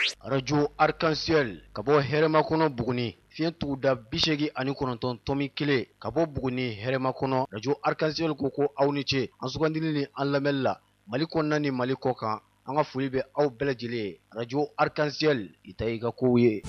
Radio Arc-en-Ciel ka bɔ Hɛrɛmakɔnɔ Buguni, fiɲɛ tuguda 89.1 ka bɔ Buguni Hɛrɛmakɔnɔ. Radio Arc-en-Ciel ko ko aw ni ce an sugandili ni an lamɛnli la Mali kɔnɔna ni Mali kɔ kan. An ka foli bɛ aw bɛɛ lajɛlen ye. Radio Arc-en-Ciel, i ta y'i ka kow ye.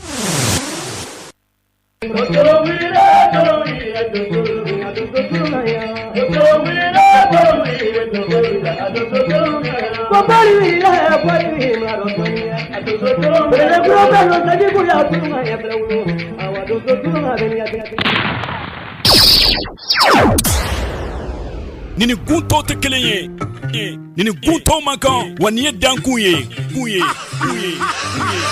Ni ni gun tɔw tɛ kelen ye, ni ni gun tɔw man kan, wa nin ye dankun ye, kun ye, kun ye, kun ye.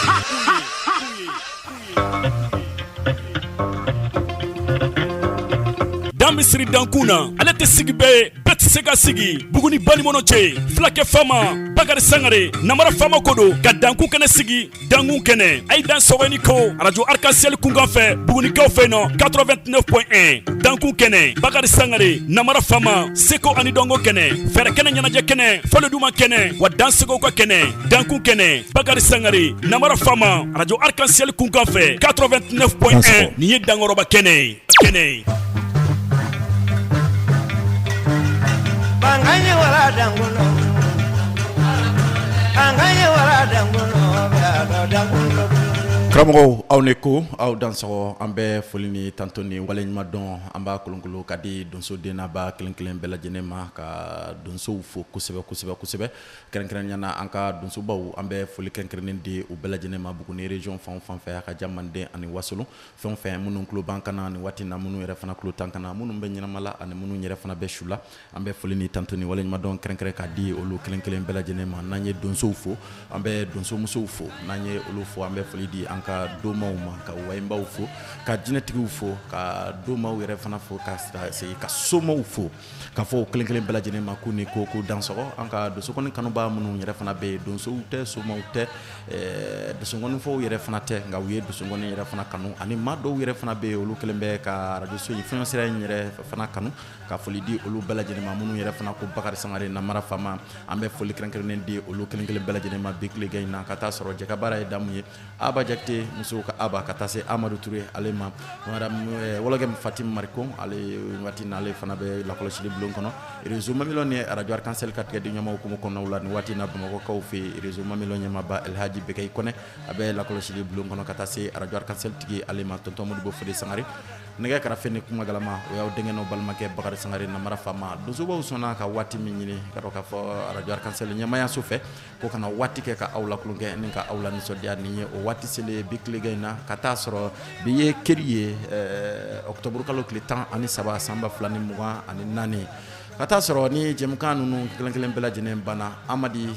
Dan bɛ siri dankun na, ale tɛ sigi bɛɛ ye, bɛɛ tɛ se ka sigi. Buguni banikɔnɔ cɛ, fulakɛ faama Bakari Sangare, namara faama ko don ka dankun kɛnɛ sigi. Dankun kɛnɛ, a ye dan sɔgɔ ni ko arajo Arc-en-Ciel kunkan fɛ Bugunikaw fɛ nɔ 89.1. Dankun kɛnɛ, Bakari Sangare, namara faama, seko ani dɔnko kɛnɛ, fɛɛrɛ kɛnɛ, ɲɛnajɛ kɛnɛ, fɔli duman kɛnɛ, wa dansegow ka kɛnɛ. Dankun kɛnɛ, Bakari Sangare, namara faama, arajo Arc-en-Ciel kunkan fɛ 89.1. Nin ye dankɔrɔba kɛnɛ ye, kɛnɛ ye. Karamɔgɔw, aw ni ko, aw dansɔgɔ. An bɛ foli ni tanto ni waleɲuman dɔn, an b'a kolonkolon ka di donsoden n'a ba kelen kelen bɛɛ lajɛlen ma, ka donsow fo kosɛbɛ kosɛbɛ kosɛbɛ, kɛrɛnkɛrɛnya na an ka donsobaw. An bɛ foli kɛrɛnkɛrɛnnen di u bɛɛ lajɛlen ma Buguni région fan o fan fɛ, a ka ja Manden ani Wasolon, fɛn o fɛn minnu tulo b'an kan na nin waati na, minnu yɛrɛ fana tulo t'an kan na, minnu bɛ ɲɛnama la ani minnu yɛrɛ fana bɛ su la, an bɛ foli ni tanto ni waleɲuman dɔn kɛrɛnkɛrɛn ka di olu kelen kelen bɛɛ lajɛlen ma. N'an ye donsow fo, an bɛ donsomusow fo. N'an ye olu fo, an bɛ foli di an ka domaw ma, ka wayinbaw fo, ka jinɛtigiw fo, ka domaw yɛrɛ fana fo, ka segin ka somaw fo, ka fɔ o kelen kelen bɛɛ lajɛlen ma k'u ni ko, k'u dansɔgɔ. An ka donsokɔni kanubaa minnu yɛrɛ fana bɛ yen, donsow tɛ, somaw tɛ, donsokɔnifɔw yɛrɛ fana tɛ, nka u ye donsokɔni yɛrɛ fana kanu, ani maa dɔw yɛrɛ fana bɛ yen, olu kelen bɛ ka arajoso in fiɲɛ sira in yɛrɛ fana kanu, ka foli di olu bɛɛ lajɛlen ma. Minnu yɛrɛ fana ko Bakari Sangare namara faama, an bɛ foli kɛrɛnkɛrɛnnen di olu kelen kelen bɛɛ lajɛlen ma bi tilegan in na. Ka taa sɔrɔ jɛ ka baara ye damu ye, Aba Jakite musow ka Aba, ka taa se Amadu Ture ale ma, madame Wɔlɔgɛm Fatim Mariko, ale waati na ale fana bɛ lakɔlɔsili bulon kɔnɔ réseau Mamelɔn ni arajo Arc-en-Ciel ka tigɛ di ɲɔgɔn hukumu kɔnɔnaw la nin waati na Bamakɔkaw fɛ yen. Réseau Mamelɔn ɲɛmaaba Elhaji Bekayi Kɔnɛ, a bɛ lakɔlɔsili bulon kɔnɔ, ka taa se arajo Arc-en-Ciel tigi ale ma, tonton Modibo Fode Sangare. Nɛgɛ karafe ni kuma galama, o y'aw denkɛ n'aw balimakɛ Bakari Sangare namara faama. Donsobaw sɔnna ka waati min ɲini ka dɔn k'a fɔ arajo Arc-en-Ciel ɲɛmaayaso fɛ ko kana waati kɛ ka aw lakulonkɛ ni ka aw la nisɔndiya, nin ye o waati selen bi tilegan in na. Ka taa sɔrɔ bi ye keri ye, octobre kalo tile 13 san 2024. Ka taa sɔrɔ ni jɛmukan ninnu kelen kelen bɛɛ lajɛlen banna, Amadi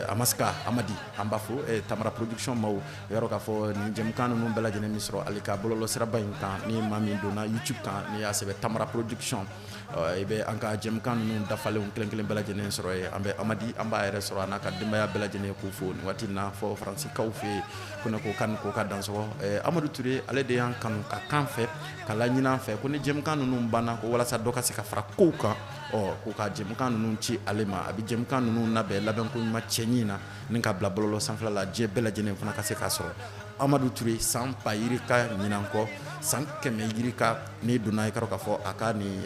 Amaska Amadi, an b'a fo, Tamara production maaw yɔrɔ, k'a fɔ nin jɛmukan ninnu bɛɛ lajɛlen bɛ sɔrɔ ale ka bɔlɔlɔ siraba in kan. Ni maa min donna YouTube kan, n'i y'a sɛbɛn Tamara production, i bɛ an ka jɛmukan ninnu dafalenw kelen kelen bɛɛ lajɛlen sɔrɔ yen. An bɛ Amadi, an b'a yɛrɛ sɔrɔ a n'a ka denbaya bɛɛ lajɛlen k'u fo nin waati in na fɔ Faransikaw fɛ yen. Ko ne ko kan ko ka dansɔgɔ. Amadu Ture, ale de y'an kanu ka kan fɛ ka laɲini an fɛ ko ni jɛmukan ninnu banna, ko walasa dɔ ka se ka fara kow kan, ɔ ko ka jɛmukan ninnu ci ale ma. A bɛ jɛmukan ninnu labɛn labɛnko ɲuman cɛɲi na ni ka bila bɔlɔlɔ sanfɛla la, diɲɛ bɛɛ lajɛlen fana ka se k'a sɔrɔ. Amadu Ture, san ba yirika ɲinan kɔ, san 100 yirika. N'i donna, i k'a dɔn k'a fɔ a ka nin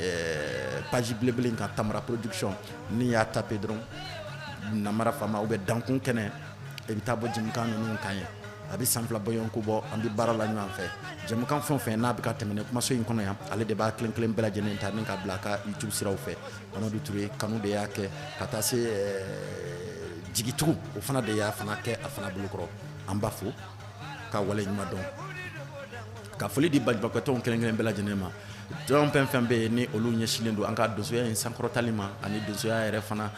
page belebele in kan, Tamara production, n'i y'a taper dɔrɔn namara faama ou bien dankun kɛnɛ, i bɛ taa bɔ jɛmukan ninnu kan ye. A bɛ san 2 bɔɲɔgɔnko bɔ an bɛ baara la ɲɔgɔn fɛ. Jɛmukan fɛn o fɛn n'a bɛ ka tɛmɛ ni kumaso in kɔnɔ yan, ale de b'a kelen kelen bɛɛ lajɛlen ta ni ka bila a ka YouTube siraw fɛ. Amadu Ture kanu de y'a kɛ, ka taa se jigitugu, o fana de y'a fana kɛ a fana bolokɔrɔ. An b'a fo ka wale ɲuman dɔn, ka foli di baɲumankɛtɔnw kelen kelen bɛɛ lajɛlen ma. Jɔn fɛn fɛn bɛ yen ni olu ɲɛsinlen don an ka donsoya in sankɔrɔtali ma ani donsoya yɛrɛ fana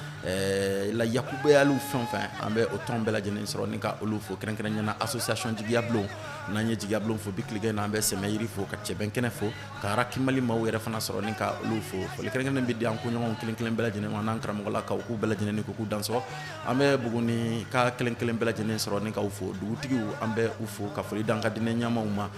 la yakubayaliw fɛn fɛn, an bɛ o tɔn bɛɛ lajɛlen sɔrɔ ni ka olu fo, kɛrɛnkɛrɛnya na association Jigiyabulon. N'an ye Jigiyabulon fo bi tilegan in na, an bɛ Sɛmɛyiri fo, ka Cɛbɛn kɛnɛ fo, ka Arakimali maaw yɛrɛ fana sɔrɔ ni ka olu fo. Foli kɛrɛnkɛrɛnnen bɛ di an koɲɔgɔnw kelen kelen bɛɛ lajɛlen ma, n'an karamɔgɔlakaw, k'u bɛɛ lajɛlen ni ko k'u dansɔgɔ. An bɛ Buguni ka kelen kelen bɛɛ lajɛlen sɔrɔ ni k'aw fo. Dugutigiw, an bɛ u fo, ka foli d'an ka diinɛ ɲɛmaw ma,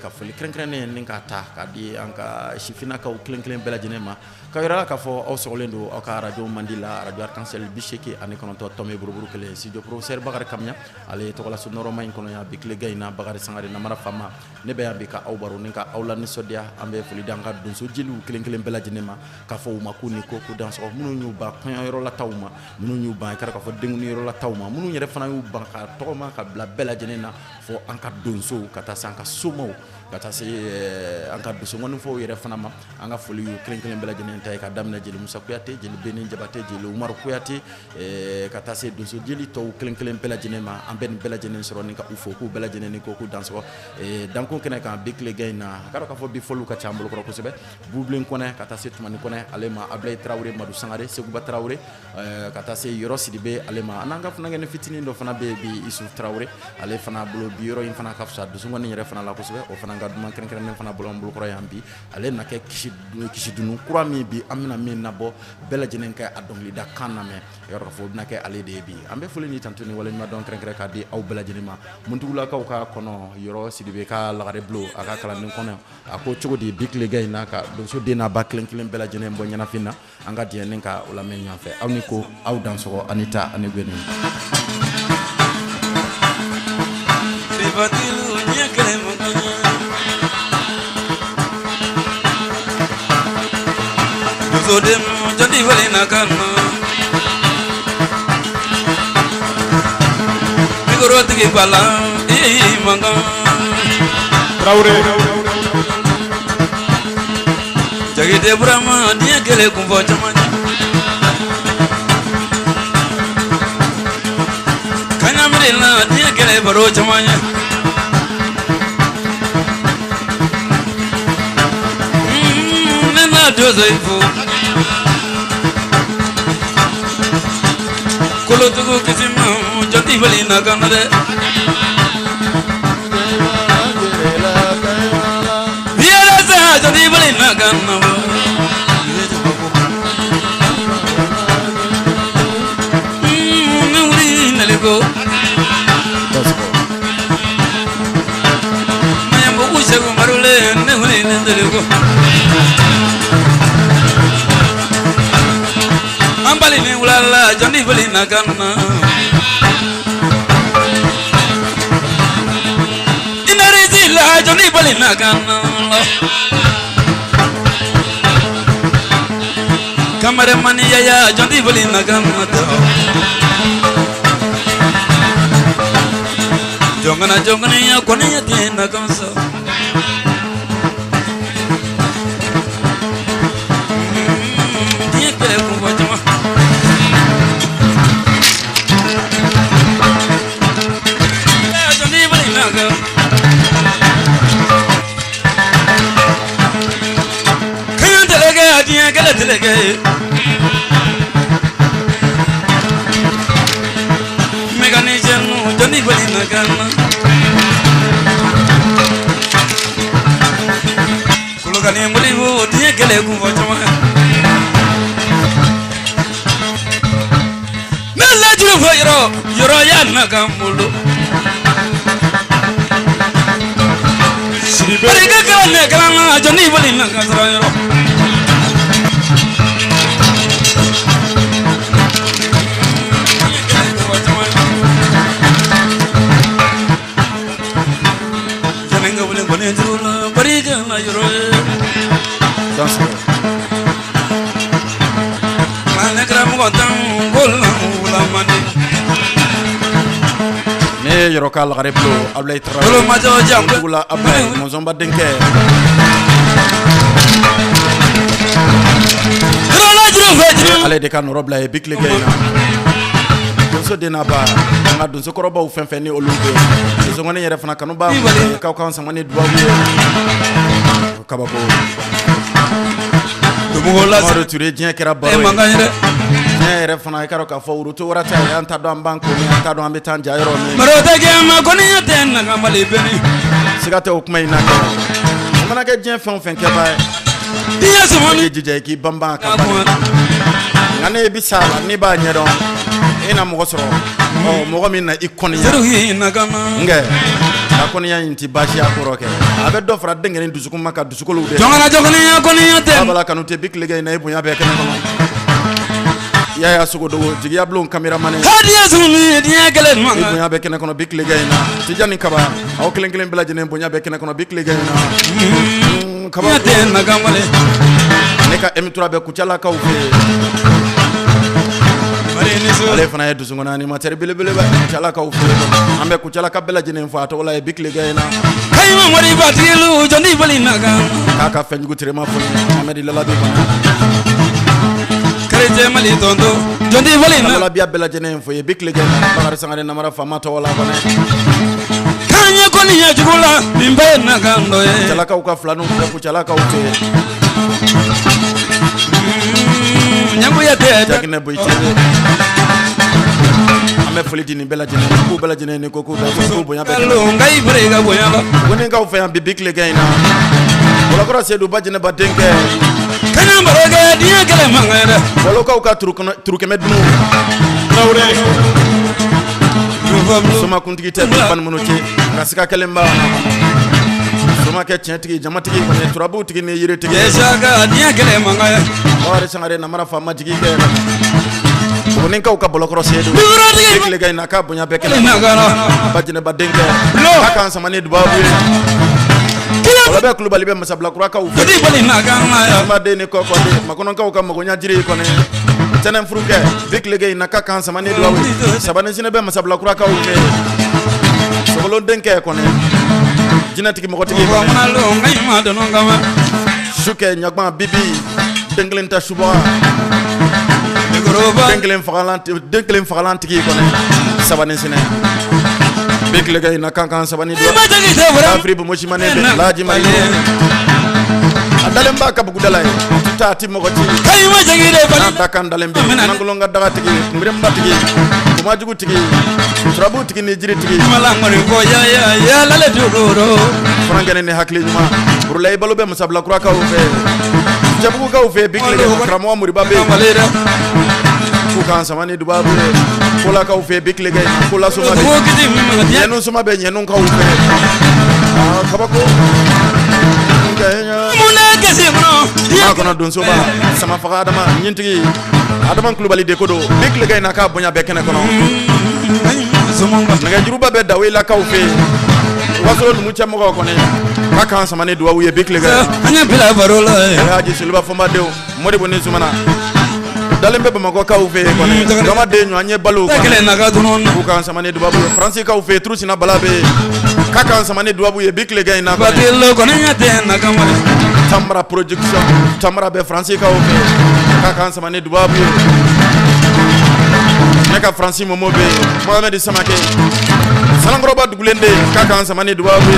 ka foli kɛrɛnkɛrɛnnen ni k'a ta k'a di an ka ka sifinnakaw kelen kelen bɛɛ lajɛlen ma ka yira la k'a fɔ aw sɔgɔlen don aw ka arajo mandi la, arajo Arc-en-Ciel 89 buruburu kelen. Studio professeur Bakari Kamiya, ale ye tɔgɔlaso nɔrɔma in kɔnɔ yan bi tilegan in na. Bakari Sangare namara faama, ne bɛ yan bi ka aw baro ni ka aw la nisɔndiya. An bɛ foli di an ka donso jeliw kelen kelen bɛɛ lajɛlen ma, k'a fɔ u ma k'u ni ko k'u dansɔgɔ, minnu y'u ban kɔɲɔyɔrɔ la taw ma, minnu y'u ban i k'a dɔn k'a fɔ denkundi la taw ma, minnu yɛrɛ fana y'u ban ka tɔgɔma ka bila bɛɛ lajɛlen na, fɔ an ka donsow, ka taa se an ka somaw, ka taa se an ka donsongɔnifɔw yɛrɛ fana ma. An ka foli y'u kelen kelen bɛɛ lajɛlen ta ye, ka daminɛ jeli Musa Kuyate, jeli Beni Jabate, jeli Umaru Kuyate, ka taa se donso jeli tɔw kelen kelen bɛɛ lajɛlen ma. An bɛ nin bɛɛ lajɛlen sɔrɔ ni ka u fo k'u bɛɛ lajɛlen ni ko k'u dansɔgɔ dankun kɛnɛ kan bi tilegan in na. A ka dɔn k'a fɔ bi fɔliw ka ca an bolokɔrɔ kosɛbɛ. Bubilen Kɔnɛ ka taa se Tumani Kɔnɛ ale ma, Abulayi Tarawele, Madu Sangare, Seguba Tarawele, ka taa se Yɔrɔ Sidibe ale ma. An n'an ka funankɛnin fitinin dɔ fana bɛ yen bi, Isu Tarawele, ale fana bolo bi yɔrɔ in fana ka fisa donsongɔni yɛrɛ fana la kosɛbɛ. O fana ka duman kɛrɛnkɛrɛnnen fana bolo an bolokɔrɔ yan bi. Ale na kɛ kisi dunun kura min bi an bɛna min nabɔ, bɛɛ lajɛlen kɛ a dɔnkilida kan lamɛn, yɔrɔ k'a fɔ o bɛna kɛ ale de ye bi. An bɛ foli ni tantu ni waleɲuman dɔn kɛrɛnkɛrɛn k'a di aw bɛɛ lajɛlen ma. Muntugulakaw ka kɔnɔ, Yɔrɔ Sidibe ka lagare bulon, a ka kalanden kɔnɔ, a ko cogo di bi tilegan in na ka donso den n'a ba kelen kelen bɛɛ lajɛlen bɔ ɲɛnafin na. An ka diɲɛ ka o lamɛn ɲɔgɔn fɛ. Aw ni ko, aw dansɔgɔ ani ta ani gɛni. Micro bala mankan. Tarawele. Jakite Burama, diɲɛ kɛlɛ kun fɔ caman ye. Kaɲamiri la, diɲɛ kɛlɛ baro caman ye. Ne na donso i fo. Kolotugu kisi ma, jɔn bali na kan na dɛ. Yɛrɛ sa, jɔn bali na kan na. Ne wuli nale ko. Maɲanbugu Segu Marule, ne wuli ne ko. An bali ni wulala, jɔn bali na kan na. Inarisi la, jɔn bali na kan na. Kamaramani yaya, jɔn bali na kan na. Jɔngana jɔngana kɔni tɛ na kan sa. Diɲɛ kɛlɛ kun fɔ caman. Jɔn bali na kan. Kaɲa tɛlɛkɛ, diɲɛ kɛlɛ tɛlɛkɛ. Mécanicien jɔn bali na kan na. Kolokani Modibo, diɲɛ kɛlɛ kun fɔ caman. Ne lajuru fɔ yɔrɔ yɔrɔ ya na kan bolo. Sidibe. Barika kalan ne kalan na, jɔn bali na kan sɔrɔ yɔrɔ. Diɲɛ kɛlɛ kun fɔ caman. Jɛnɛ ka wuli kɔni juru la, barika la yɔrɔ ye. Dansɔgɔ. Ne karamɔgɔ tan ko la wula man di. Ne ye Yɔrɔ ka lagare bulon, Abulayi Tarawele. Bolomajɔ jan. Muntugula Abulayi mɔnzɔnba denkɛ. Yɔrɔ la juru fɛ juru. Ale de ka nɔrɔ bila ye bi tilegan in na. Donso den n'a ba, an ka donsokɔrɔbaw fɛn fɛn ni olu bɛ yen, donsongɔni yɛrɛ fana kanuba k'aw k'an sama ni dubabu ye. O kabako. Dugu la. Mamadu Ture, diɲɛ kɛra baro E ye. mankan ye dɛ. Diɲɛ yɛrɛ fana, i ka dɔn k'a fɔ woroto wɛrɛ ta ye, an t'a dɔn an b'an ko min, an t'a dɔn an bɛ taa an ja yɔrɔ min. Baro tɛ kɛ ma kɔni ye tɛ na ka Mali bɛni. Siga tɛ o kuma in na kɛ. O mana kɛ diɲɛ fɛn o fɛn kɛba ye, Diɲɛ sɔmɔni. i k'i jija i k'i banban a Ka ka kuma. ban. Nka ne bi sa la, n'i b'a ɲɛdɔn, e na mɔgɔ sɔrɔ. Ɔ, mɔgɔ min na i kɔniya nkɛ a kɔniya in tɛ baasi a kɔrɔ kɛ, a bɛ dɔ fara denkɛnin dusukun ma ka dusukolow de bala Kanute bi tilegan in na, i bonya bɛɛ kɛnɛ kɔnɔ. Yaya Sogodogo, jigiya bulon kameramani, i bonya bɛ kɛnɛ kɔnɔ bi tilegan in na. Tijani Kaba, aw kelen kelen bɛɛ lajɛlen bonya bɛ kɛnɛ kɔnɔ bi tilegan in na. Kaba, ne ka M3 bɛ Kucalakaw fɛ yen, ale fana ye dusukun animateur belebeleba, Kucalakaw fɛ yen. An bɛ Kucalaka bɛɛ lajɛlen fo a tɔgɔ la ye bi tilegan in na. K'a ka fɛnjugu terima fɔ Mohamɛdi Lalabi kɔnɔ. Lalabiya bɛɛ lajɛlen fo ye bi tilegan in na, Bakari Sangare Namara faama tɔgɔ la kɔnɔ. Kucalakaw ka filaninw bɛ Kucalakaw fɛ yen. Jaginɛ Boyi TV, an bɛ foli di nin bɛɛ lajɛlen ma, k'u bɛɛ lajɛlen ni ko k'u da k'u bonya bɛɛ Bugunikaw fɛ yan bi bi tilegan in na. Bɔlɔkɔrɔ Sedu ba Jɛnɛba denkɛ, Bɔlɔkaw ka turukɛmɛ dunu somakuntigi tɛ bi balimunu cɛ, nka siga kelen b'a somakɛ tiɲɛtigi, jamatigi kɔni, turabu tigi ni yiritigi. Bakari Sangare Namara faama jigi kɛ, Bugunikaw ka Bɔlɔkɔrɔ Sedu bi tilegan in na, k'a bonya bɛɛ kɛnɛ, ba Jɛnɛba denkɛ, k'a k'an sama ni dubabu ye. Kɔlɔbɛ Kulubali bɛ Masabilakurakaw fɛ, den ni kɔkɔden makɔnɔkaw ka magoɲa jiri kɔni, tɛnɛn furukɛ, bi tilegan in na, k'a k'an sama ni dubabu ye. Sabani sinɛ bɛ Masabilakurakaw fɛ, Sogolon denkɛ kɔni, jinɛtigi mɔgɔtigi, sukɛ ɲagban bibi, den kelen ta subaga, den kelen fagalan tigi kɔni, Sabani sinɛ, bi tilegan in na, kan kan sabani afiri bomosimane bɛ laji mali, a dalen b'a ka bugudala ye, taa a ti mɔgɔ ci, n'a da kan dalen bɛ nankolon ka daga tigi, kunberenba tigi, kumajugu tigi, turabu tigi ni jiri tigi, furankɛnɛ ni hakili ɲuman, Burulayi balo bɛ Masabilakurakaw fɛ, Cɛbugukaw fɛ bi tile, karamɔgɔ Moriba bɛ yen, k'u k'an sama ni dubabu ye. Kolakaw fɛ bi tile, kola soma bɛ ɲɛnu, soma bɛ ɲɛnukaw fɛ. Aa, kabako maa kɔnɔ, donsoba sama faga adama ɲintigi, Adama Kulubali de ko don bi tilegan in na, k'a bonya bɛɛ kɛnɛ kɔnɔ. Nɛgɛjuruba bɛ Dawelakaw fɛ yen, Wasolo numu cɛmɔgɔw kɔni, k'a k'an sama ni duwawu ye bi tilegan in na. Alhaji Soluba Fɔnbadenw, Modibo ni Sumana dalen bɛ Bamakɔkaw fɛ yen kɔni, gamaden ɲɔ an ye balo k'u k'an sama ni dubabu ye. Faransikaw fɛ yen, Turusina Bala bɛ yen, k'a k'an sama ni dubabu ye bi tilegan in na. Tamara production, Tamara bɛ Faransikaw fɛ yen, k'a k'an sama ni dubabu ye. Ne ka Faransi momo bɛ yen, Mohamɛdi Samakɛ, Sanankɔrɔba dugulen de, k'a k'an sama ni dubabu ye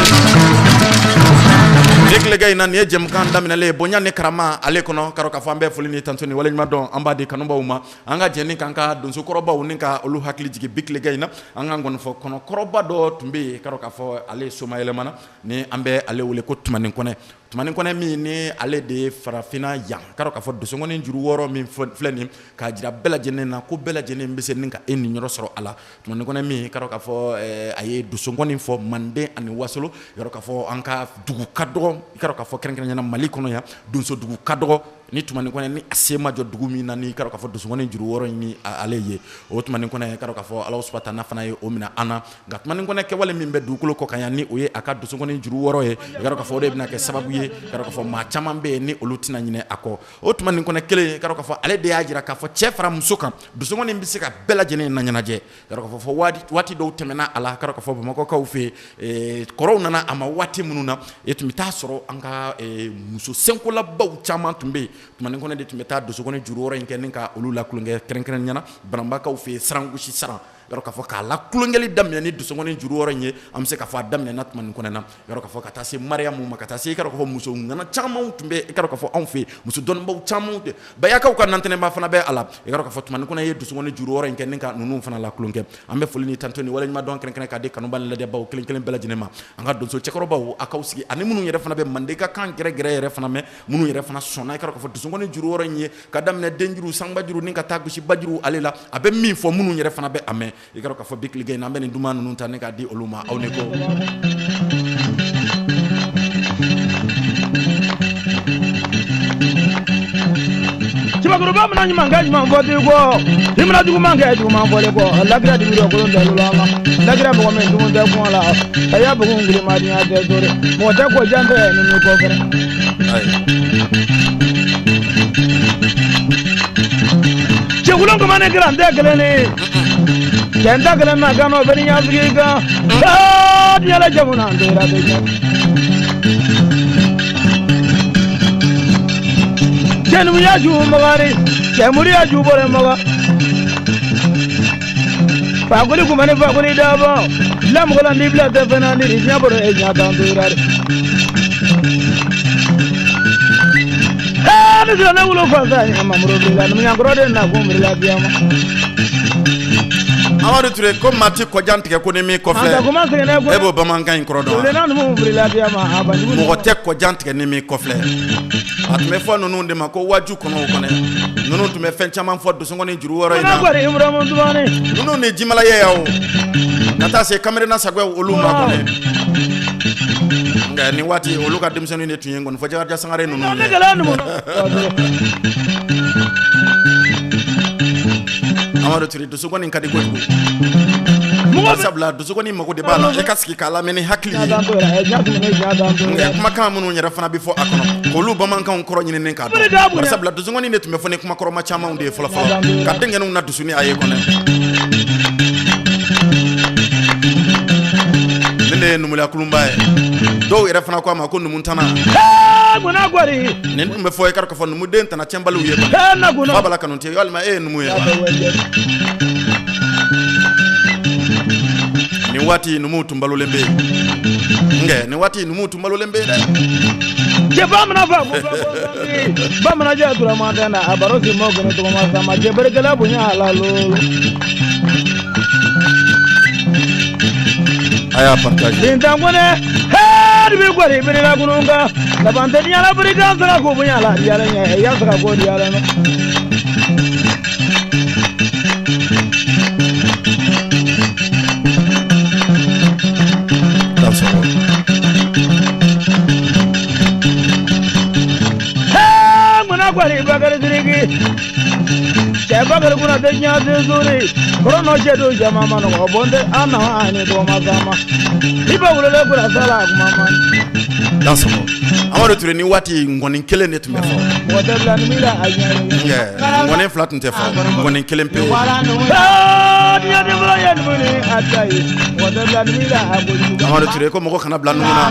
bi tilegan in na. Nin ye jɛmukan daminɛlen ye bonya ni karama ale kɔnɔ, karɔ k'a fɔ an bɛ foli ni tanto ni waleɲuman dɔn an b'a di kanubaw ma. An ka jɛ ni k'an ka donsokɔrɔbaw ni ka olu hakili jigin bi tilegan in na. An ka ngɔnifɔ kɔnɔkɔrɔba dɔ tun bɛ yen, karɔ k'a fɔ ale somayɛlɛmana, ni an bɛ ale wele ko Tumani Kɔnɛ. Tumani Kɔnɛ min ni ale de ye farafinna yan, karɔ k'a fɔ donsokɔni juru wɔɔrɔ min filɛ nin k'a jira bɛɛ lajɛlen na ko bɛɛ lajɛlen bɛ se ni ka e niyɔrɔ sɔrɔ a la. Tumani Kɔnɛ min, karɔ k'a fɔ a ye donsokɔni fɔ Manden ani Wasolo, karɔ k'a fɔ an ka dugu ka dɔgɔ, karɔ k'a fɔ kɛrɛnkɛrɛnnenya Mali kɔnɔ yan, donso dugu ka dɔgɔ ni Tumani Kɔnɛ ni a sen ma jɔ dugu min na, ni karɔ k'a fɔ donsokɔni juru wɔɔrɔ in ni ale ye o Tumani Kɔnɛ, karɔ k'a fɔ Ala subahana taala fana ye o minɛ an na. Nka Tumani Kɔnɛ kɛwale min bɛ dugukolo kɔ kan yan, ni o ye a ka donsokɔni juru wɔɔrɔ ye, karɔ k'a fɔ o de bɛna kɛ sababu ye, karɔ k'a fɔ maa caman bɛ yen ni olu tɛna ɲinɛ a kɔ. O Tumani Kɔnɛ kelen, karɔ k'a fɔ ale de y'a jira k'a fɔ cɛ fara muso kan, donsokɔni bɛ se ka bɛɛ lajɛlen na ɲɛnajɛ, karɔ k'a fɔ waati dɔw tɛmɛna a la, karɔ k'a fɔ Bamakɔkaw fɛ yen, kɔrɔw nana a ma waati minnu na, e tun bɛ taa sɔrɔ an ka muso senkolabaw caman tun bɛ yen, Tumani Kɔnɛ de tun bɛ taa donsokɔni juru wɔɔrɔ in kɛ ni ka olu lakulonkɛ, kɛrɛnkɛrɛnnenya la Bananbakaw fɛ yen, sarangosi saran, yarɔ k'a fɔ k'a la tulonkɛli daminɛ ni donsokɔni juru wɔɔrɔ in ye. An bɛ se k'a fɔ a daminɛna Tumani Kɔnɛ na, yarɔ k'a fɔ ka taa se Mariyamu ma, ka taa se i ka fɔ muso ŋana caman tun bɛ, i ka fɔ anw fɛ yen muso dɔnnibaw caman tɛ, Bayakaw ka nantɛnɛba fana bɛ a la. I ka fɔ Tumani Kɔnɛ ye donsokɔni juru wɔɔrɔ in kɛ ni ka ninnu fana la tulonkɛ. An bɛ foli ni tanto ni waleɲuman dɔn kɛrɛnkɛrɛn k'a di kanuba ni lajɛbaw kelen kelen bɛɛ lajɛlen ma. An ka donso cɛkɔrɔbaw, a k'aw sigi, ani minnu yɛrɛ fana bɛ Mandeka kan gɛrɛgɛrɛ yɛrɛ fana mɛn, minnu yɛrɛ fana sɔnna, i ka fɔ donsokɔni juru wɔɔrɔ in ye ka daminɛ denjuru, sanbajuru ni ka taa gosi bajuru ale la, a bɛ min fɔ, minnu yɛrɛ fana bɛ a mɛn. I ka dɔn k'a fɔ bi tilegan in na, an bɛ nin duman ninnu ta ne k'a di olu ma. Aw ni ko. Cɛbakɔrɔba mana ɲuman kɛ, ɲuman fɔ t'i kɔ. I mana juguman kɛ, juguman fɔlen kɔ. Lagira dibi dɔ kolon tɛ lolo ma. Lagira mɔgɔ min jugu tɛ kuma la. A y'a bugun gilima diɲɛ tɛ sori. Mɔgɔ tɛ ko jan tɛ ni m'i kɔ fɛnɛ. Cɛkulon kuma ne kira n tɛ kelen ni. Cɛ n tɛ kelen na kan o bɛ ni ɲɛsigi kan. Aa diɲɛ la jamu na n tɛ ra bɛ ɲɛ. Cɛ numuya ju magari, cɛ moriya ju bɔrɛ maga. Fakoli kuma ni fakoli dabɔ. Lamɔgɔ la ni bila tɛ fɛn na ni diɲɛ bɔrɔ e ɲɛ tan to ra de. Ee ne sera ne wolo fasa ye mamuru bila numuyankɔrɔ de na kun bila biya ma. Amadu Ture, ko maa ti kɔjan tigɛ ko ni min kɔfilɛ. An kuma sɛgɛnɛ ko. E b'o bamanankan in kɔrɔ dɔn wa? Wulena numu bila biya ma a banjugu. Mɔgɔ tɛ kɔjan tigɛ ni min kɔfilɛ. A tun bɛ fɔ ninnu de ma ko waju kɔnɔw kɔnɛ. Ninnu tun bɛ fɛn caman fɔ dosongɔni juru wɔɔrɔ in na. na. Kɔri Ibrahima Tumani. Ninnu ni jimala ye o. Ka taa se Kamerena Sagwɛw olu ma kɔnɛ. Nka nin waati, olu ka denmisɛnninw de tun ye nkɔni fɔ Jakarija Sangare ninnu Ne ye. gɛlɛya numu. Amadu Ture, dosongɔni ka di kojugu. Mɔgɔ bɛ Sabula dosongɔni mago de b'a la e ka sigi k'a lamɛn ni hakili ye. ɲɛ tan to la, ɲɛ tun bɛ ɲɛ tan to Nka la. kumakan minnu yɛrɛ fana bɛ fɔ a kɔnɔ, k'olu bamanankanw kɔrɔ ɲinini k'a dɔn. Bari sabula dosongɔni de tun bɛ fɔ ni kuma kɔrɔma camanw de ye fɔlɔ fɔlɔ, ka denkɛninw na dusu ni a ye kɔnɛ. Nin de ye numuya kulunba ye. Dɔw yɛrɛ fana ko a ma ko numutana. Ee gunna kɔri. Nin tun bɛ fɔ i ka k'a fɔ numuden tana cɛnbaliw ye kɔnɛ. Ee na gunna. Fa bala Kanute, walima e ye numu ye wa? Nin waati numuw tun balolen bɛ yen. Nka nin waati numuw tun balolen bɛ yen dɛ. Cɛ bamanan fa ko ba ko bamanan jɛ turama tɛ na a baro si mɔ kɛnɛ tɔgɔma sama cɛ berекɛla bonya a la lolo. A y'a partager. Bintan kɔnɛ hɛrɛ bi kɔri birila kunun kan laban tɛ diɲɛ la birikan sara ko bonya la diyala ɲɛ ya sara ko diyala ɲɛ. Taa sɔrɔ. Hee ŋuna kɔri Bakari Sidiki cɛ Bakari kunna tɛ diɲɛ tɛ sori kɔrɔ nɔ cɛ don jama ma nɔgɔ bɔn tɛ an na ani tɔgɔma sama i bɛ wulele kunna sala kuma ma Dan sɔgɔ. Amadu Ture, ni waati ngɔni kelen de tun bɛ fɔ. Mɔgɔ tɛ bila ni la a ɲɛ. Nka ngɔni fila tun tɛ fɔ, ngɔni kelen pe. Hee diɲɛ den fɔlɔ ye numu ni a ta ye mɔgɔ tɛ bila ni la a kojugu. Amadu Ture ko mɔgɔ kana bila numu na,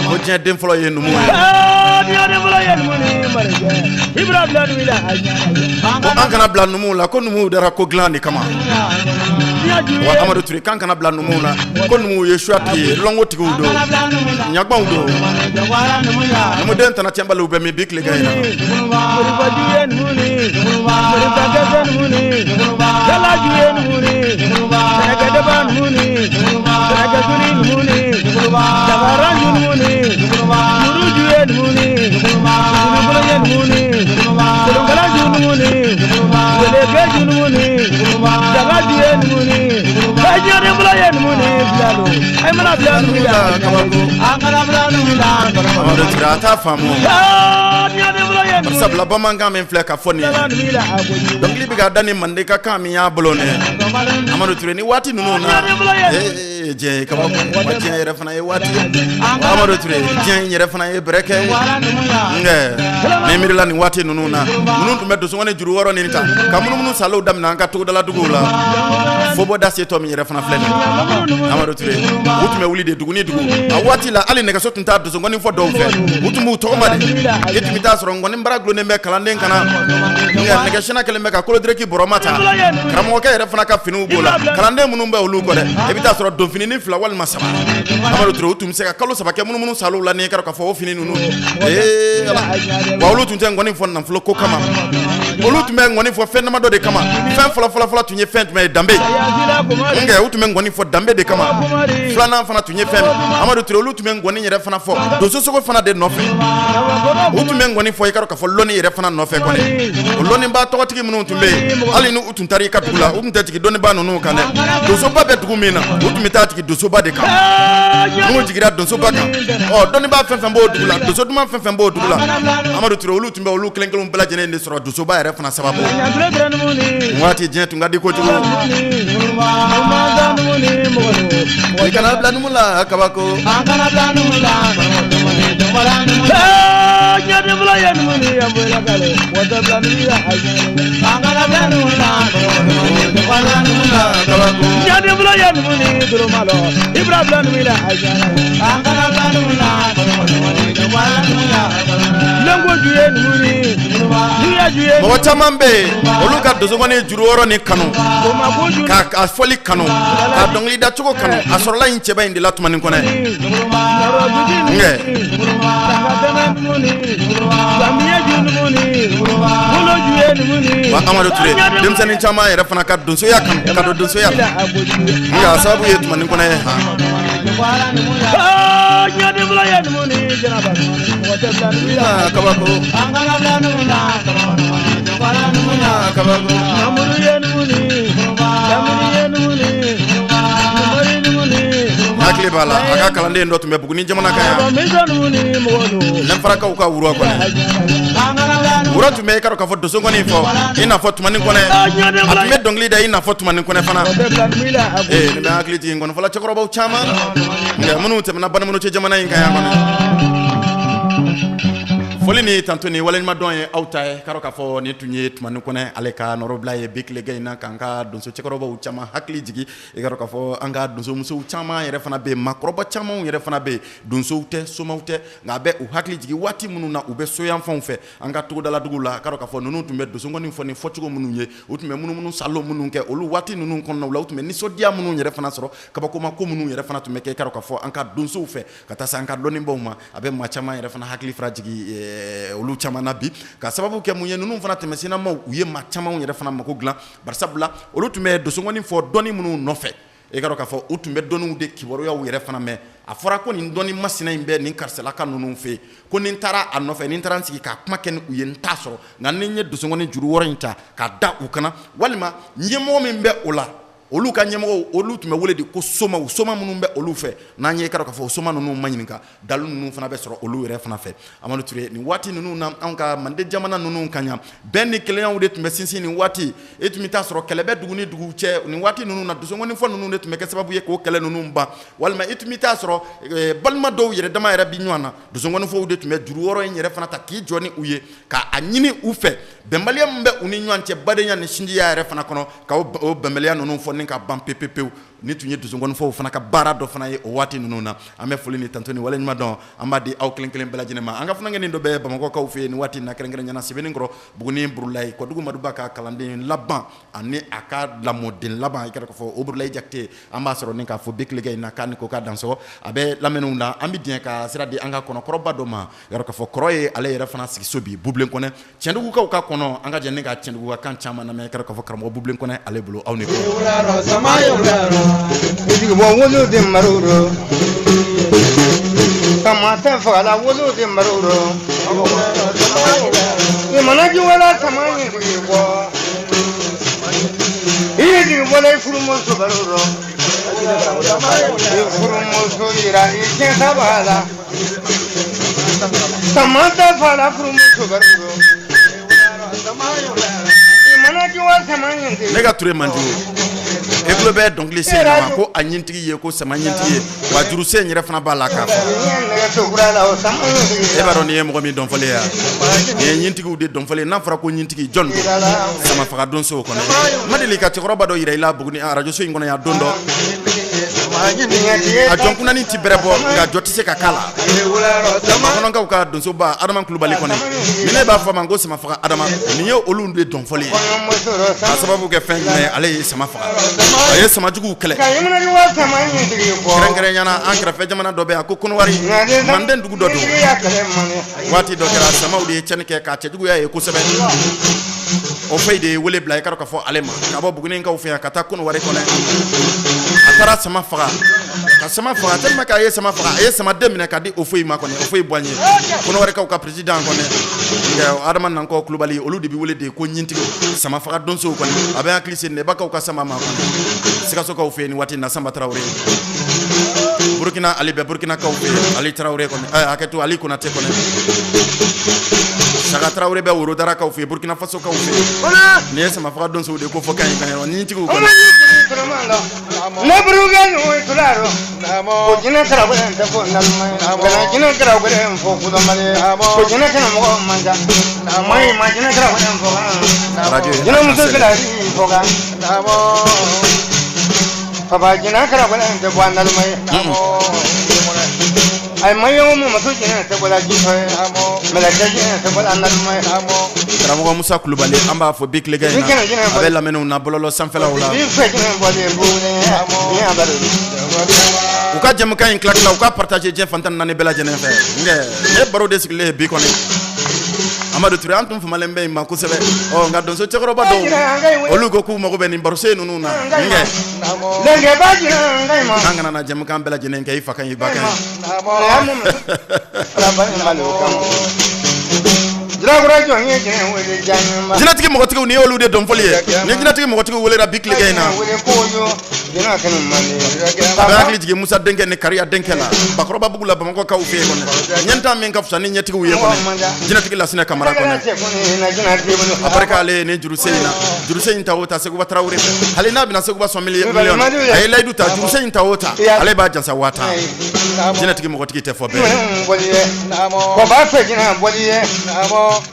ko diɲɛ den fɔlɔ ye numu ye. Hee diɲɛ den fɔlɔ ye numu ni marijɛ i bɛna bila ni la a ɲɛ. Ko an kana bila numuw la, ko numuw dara ko dilan de kama. Diɲɛ ju Wa ye Amadu Ture, k'an kana bila numuw la, ko numuw ye suyatigi ye, lɔngotigiw don, ɲagbanw don. Numuden tana cɛnbaliw bɛ min bi tilegan in na? Moribaju ye numu ni moribakɛsɛ numu ni jalaju ye numu ni sɛnɛkɛdaba numu ni sɛnɛkɛsuni numu ni jabaranju numu ni muruju ye numu ni dugukolo ye numu ni kolonkalaju numu ni welekeju numu ni jagaju ye numu ni bajiyɔden fɔlɔ ye numu ni bila don a mana bila numu la. Kabako. Amadu Ture, a t'a faamu. Diɲɛden fɔlɔ ye numu ni Sabula bamanankan min filɛ ka fɔ nin ye, dɔnkili bɛ ka da ni mande ka kan min y'a bolo nin ye. Amadu Ture, ni waati ninnu na, ee diɲɛ ye kabako ye. Wa diɲɛ yɛrɛ fana ye waati ye. Amadu Ture, diɲɛ in yɛrɛ fana ye bɛrɛ kɛ ye. Nka ni miirila nin waati ninnu na, ninnu tun bɛ dosongɔni juru wɔɔrɔ nin ta ka munumunu salow daminɛ an ka togodala duguw la. Fobɔ da se tɔ min yɛrɛ fana filɛ nin ye. Amadu Ture, u tun bɛ wuli de dugu ni dugu. A waati la, hali nɛgɛso tun t'a dosongɔni fɔ dɔw fɛ, u tun b'u tɔgɔma de. I tun bɛ taa sɔrɔ ngɔni bara gulonnen bɛ kalanden kana, nka nɛgɛsina kɛlen bɛ ka kolodireki bɔrɔma ta. Karamɔgɔkɛ yɛrɛ fana ka finiw b'o la, kalanden minnu bɛ olu kɔ dɛ, i bɛ taa sɔrɔ donfininin fila walima saba. Amadu Ture, u tun bɛ se ka kalo 3 kɛ munumunu salow la n'i kɛra k'a fɔ o fini ninnu. Ee Ala, wa olu tun tɛ ngɔni fɔ nafolo ko kama, olu tun bɛ ngɔni fɔ fɛn damadɔ de kama. Fɛn fɔlɔ fɔlɔ fɔlɔ tun ye fɛn jumɛn ye? Danbe. Nka u tun bɛ ngɔni fɔ danbe de kama. Filanan fana tun ye fɛn min, Amadu Ture, olu tun bɛ ngɔni yɛrɛ fana fɔ donsosogo fana de nɔfɛ. U tun bɛ ngɔni fɔ, i ka dɔn k'a fɔ lɔnni yɛrɛ fana nɔfɛ kɔni. O lɔnnibaa tɔgɔtigi minnu tun bɛ yen, hali ni u tun taara i ka dugu la, u tun tɛ jigin dɔnnibaa ninnu kan dɛ. Donsoba bɛ dugu min na, u tun bɛ taa jigin donsoba de kan. N'u jiginra donsoba kan, ɔ dɔnnibaa fɛn fɛn b'o dugu la, donso duman fɛn fɛn b'o dugu la, Amadu Ture, olu tun bɛ olu kelen kelen bɛɛ lajɛlen de sɔrɔ donsoba yɛrɛ fana sababu. Waati diɲɛ tun ka di kojugu. I kana bila numu la kabako. Mɔgɔ caman bɛ yen, olu ka donsongɔni juru wɔɔrɔ ni kanu, k'a fɔli kanu, k'a dɔnkili dacogo kanu, a sɔrɔla in cɛba in de la Tumani Kɔnɛ. Nkɛ wa Amadu Ture, denmisɛnnin caman yɛrɛ fana ka donsoya kanu ka don donsoya la, nka a sababu ye Tumani Kɔnɛ ye. Kabako kabako. Hakili b'a la, a ka kalanden dɔ tun bɛ Buguni jamana kan yan, Lɛnfarakaw ka wura kɔnɛ. Wura tun bɛ, i ka dɔn k'a fɔ donsongɔni fɔ i n'a fɔ Tumani Kɔnɛ. A tun bɛ dɔnkili da i n'a fɔ Tumani Kɔnɛ fana. Ee, nin bɛ hakili jigin ngɔnifɔla cɛkɔrɔbaw caman nka minnu tɛmɛna Banikɔnɔ jamana in kan yan kɔnɔ. Foli ni tanto ni waleɲumandɔn ye aw ta ye. K'a dɔn k'a fɔ nin tun ye Tumani Kɔnɛ ale ka nɔrɔbila ye bi tilegan in na, k'an ka donso cɛkɔrɔbaw caman hakili jigin. I ka dɔn k'a fɔ an ka donsomusow caman yɛrɛ fana bɛ yen, maakɔrɔba camanw yɛrɛ fana bɛ yen, donsow tɛ, somaw tɛ, nka a bɛ u hakili jigin waati minnu na u bɛ soyanfanw fɛ an ka togodaladuguw la. K'a dɔn k'a fɔ ninnu tun bɛ donsongɔni fɔ ni fɔcogo minnu ye, u tun bɛ munumunu salo minnu kɛ olu waati ninnu kɔnɔnaw la, u tun bɛ nisɔndiya minnu yɛrɛ fana sɔrɔ, kabakoma ko minnu yɛrɛ fana tun bɛ kɛ, i ka dɔn k'a fɔ an ka donsow fɛ ka taa se an ka dɔnnibaw ma. A bɛ maa caman yɛrɛ fana hakili fana jigin olu caman na bi, ka sababu kɛ mun ye? Ninnu fana tɛmɛsennamaw, u ye maa caman yɛrɛ fana mako dilan, barisabula olu tun bɛ donsongɔni fɔ dɔnni minnu nɔfɛ, i ka dɔn k'a fɔ u tun bɛ dɔnniw de kibaruyaw yɛrɛ fana mɛn. A fɔra ko nin dɔnni masina in bɛ nin karisalaka ninnu fɛ yen, ko ni n taara a nɔfɛ, ni n taara n sigi k'a kuma kɛ ni u ye, n t'a sɔrɔ, nka ni n ye donsongɔni juru wɔɔrɔ in ta k'a da u kan na, walima ɲɛmɔgɔ min bɛ o la, olu ka ɲɛmɔgɔw, olu tun bɛ wele de ko somaw, soma minnu bɛ olu fɛ, n'an ye, i ka dɔn k'a fɔ soma ninnu ma ɲininka, dalu ninnu fana bɛ sɔrɔ olu yɛrɛ fana fɛ. Amadu Ture, nin waati ninnu na, anw ka Manden jamana ninnu kan yan, bɛn ni kelenyaw de tun bɛ sinsin nin waati. E tun bɛ taa sɔrɔ kɛlɛ bɛ dugu ni dugu cɛ nin waati ninnu na, donsongɔni fɔ ninnu de tun bɛ kɛ sababu ye k'o kɛlɛ ninnu ban. Walima i tun bɛ taa sɔrɔ balima dɔw yɛrɛ dama yɛrɛ bi ɲɔgɔn na, donsongɔni fɔw de tun bɛ juru wɔɔrɔ in yɛrɛ fana ta k'i jɔ ni u ye, k'a ɲini u fɛ bɛnbaliya min bɛ u ni ɲɔgɔn cɛ badenya ni sinjiya yɛrɛ fana kɔnɔ, ka o bɛnbaliya ninnu fɔ ni ka ban pepepewu. Ni tun ye donsongɔnifɔw fana ka baara dɔ fana ye o waati ninnu na. An bɛ foli ni tanto ni waleɲuman dɔn an b'a di aw kelen kelen bɛɛ lajɛlen ma. An ka funankɛnin dɔ bɛ Bamakɔkaw fɛ yen nin waati in na, kɛrɛnkɛrɛnnenya la Sebenikɔrɔ, Buguni Burulayi Kɔdugu Maduba ka kalanden laban ani a ka lamɔden laban, i ka dɔn k'a fɔ o Burulayi Jakite, an b'a sɔrɔ ni k'a fɔ bi tilegan in na k'a ni ko k'a dansɔgɔ, a bɛ lamɛnniw na. An bɛ diɲɛ ka sira di an ka kɔnɔkɔrɔba dɔ ma, i ka dɔn k'a fɔ kɔrɔ ye ale yɛrɛ fana sigiso bi, Bubilen Kɔnɛ, Cɛndugukaw ka kɔnɔ. An ka jɛ ni ka Cɛndugu ka kan caman lamɛn, i ka dɔn k'a fɔ karamɔgɔ Bubilen Kɔnɛ ale bolo. Aw ni ko. Ne ka Ture man jugu, e tulo bɛ dɔnkili sen ma ko a ɲintigi ye ko sama ɲintigi ye, wa juru sen yɛrɛ fana b'a la k'a fɔ. E b'a dɔn nin ye mɔgɔ min dɔnfɔlen ye, nin ye ɲintigiw de dɔnfɔlen ye. N'a fɔra ko ɲintigi, jɔn don? Sama faga donso kɔnɔ. Ma deli ka cɛkɔrɔba dɔ yira i la Buguni arajoso in kɔnɔ yan don dɔ. A jɔn kunnanin tɛ bɛrɛ bɔ, nka jɔ tɛ se ka k'a la. Bamanankaw ka donsoba Adama Kulubali kɔni, ni ne b'a fɔ a ma ko sama faga Adama, nin ye olu de dɔnfɔlen ye. K'a sababu kɛ fɛn jumɛn ye? Ale ye sama faga, a ye samajuguw kɛlɛ, kɛrɛnkɛrɛnya na an kɛrɛfɛ jamana dɔ bɛ yan ko Kɔnɔwari, manden dugu dɔ don. Waati dɔ kɛra, samaw de ye tiɲɛni kɛ k'a cɛjuguya ye kosɛbɛ. O fɛn de ye wele bila i ka k'a fɔ ale ma ka bɔ Bugunikaw fɛ yan ka taa Kɔnɔwari kɔnɔ. A taara sama faga, ka sama faga tellement que a ye sama faga, a ye sama den minɛ ka di Ofoyi ma kɔni. Ofoyi Boigny, Kɔnɔwarikaw ka président kɔni, Adama Nankɔ Kulubali, olu de bɛ wele de ko ɲintigiw, sama faga donsow kɔni. A bɛ hakili se Nɛbakaw ka sama ma kɔni, Sikasokaw fɛ yen nin waati na, Sanba Tarawele. Burukina, ale bɛ Burukinakaw fɛ yen, Ali Tarawele kɔni, hakɛ to, Ali Konatɛ kɔni. Saka Tarawele bɛ Worodarakaw fɛ yen, Burukina Fasokaw fɛ yen. Nin ye sama faga donsow de ko fɔ kan ye kan ye ɲintigiw kɔni. Ne burukɛ numu tularo ko jinɛ karawele tɛ fɔ naloma ye, kana jinɛ karawele fɔ kudɔnbali ye, ko jinɛ kana mɔgɔ man ca mayi ma jinɛ karawele fɔ kan Radio ye jinɛ muso kɛlɛ fɔ kan papa jinɛ karawele tɛ bɔ a naloma ye. Ayi mayo muso jinɛ tɛ bɔ la jitɔ ye, mɛlɛkɛ jinɛ tɛ bɔ a naloma ye. Karamɔgɔ Musa Kulubali, an b'a fɔ bi tilegan in na, a bɛ lamɛnniw na bɔlɔlɔ sanfɛlaw la. Bi fɛ jinɛ bɔlen bugulen ni a bɛ U ka jɛmukan in tila tila, u ka partager diɲɛ fan 14 bɛɛ lajɛlen fɛ. Nkɛ ne baro de sigilen ye bi kɔni. Amadu Ture, an tun famalen bɛ yen ma kosɛbɛ. Ɔ nka donso cɛkɔrɔba dɔw, olu ko k'u mago bɛ nin barosen ninnu na. Nkɛ lɛnkɛba jinɛ n ka ɲi ma an kana na jɛmukan bɛɛ lajɛlen kɛ i fa kan i ba kan ye. Jalakɔrɔ jɔn ye jinɛ wele jaɲuman Jinɛtigi mɔgɔtigiw, nin y'olu de dɔnfɔli ye. Ni jinɛtigi mɔgɔtigiw welela bi tilegan in na, wele ko yo jinɛ kɛnɛ man di. A bɛ hakili jigin Musa denkɛ ni Kariya denkɛ la Bakɔrɔbabugu la, Bamakɔkaw fɛ yen kɔni. Ɲɛntan min ka fisa ni ɲɛtigiw ye kɔni, jinɛtigi Lasinɛ Kamara kɔni. A barika ale ye nin juruse in na, juruse in ta o ta Seguba Tarawele fɛ. Hali n'a bɛna Seguba sɔn miliyɔn, a ye layidu ta, juruse in ta o ta, ale b'a jansa 10,000. Jinɛtigi mɔgɔtigi tɛ fɔ bɛɛ ye. Kɔba fɛ jinɛ bɔli ye,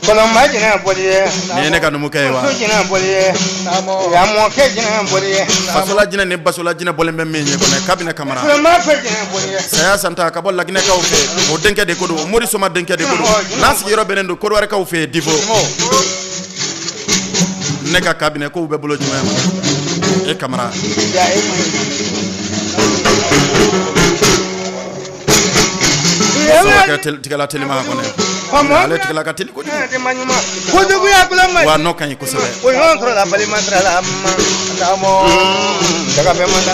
kɔlɔnba jinɛ bɔli ye, Nin ye ne ka numukɛ ye wa. Muso jinɛ bɔli ye, yamɔkɛ jinɛ bɔli ye, Fasola jinɛ ni basola jinɛ bɔlen bɛ min ye kɔni, Kabinɛ Kamara. Tuloma fɛ jinɛ bɔli ye. Saya Santa ka bɔ Laginɛkaw fɛ, o denkɛ de ko don, Mori Soma denkɛ de ko don, n'a sigiyɔrɔ bɛnnen don Kɔdiwarikaw fɛ yen, Divo. Ne ka kabinɛ kow bɛ bolo jumɛn ma e Kamara? Ya e ma ye. Sababu kɛ tigɛla telima kɔnɔ, ale tigɛla ka teli kojugu. Kojuguya bulon Wa nɔ ka ɲi kosɛbɛ. O ɲɔgɔn sɔrɔ la balima sira la ma daga bɛɛ man da.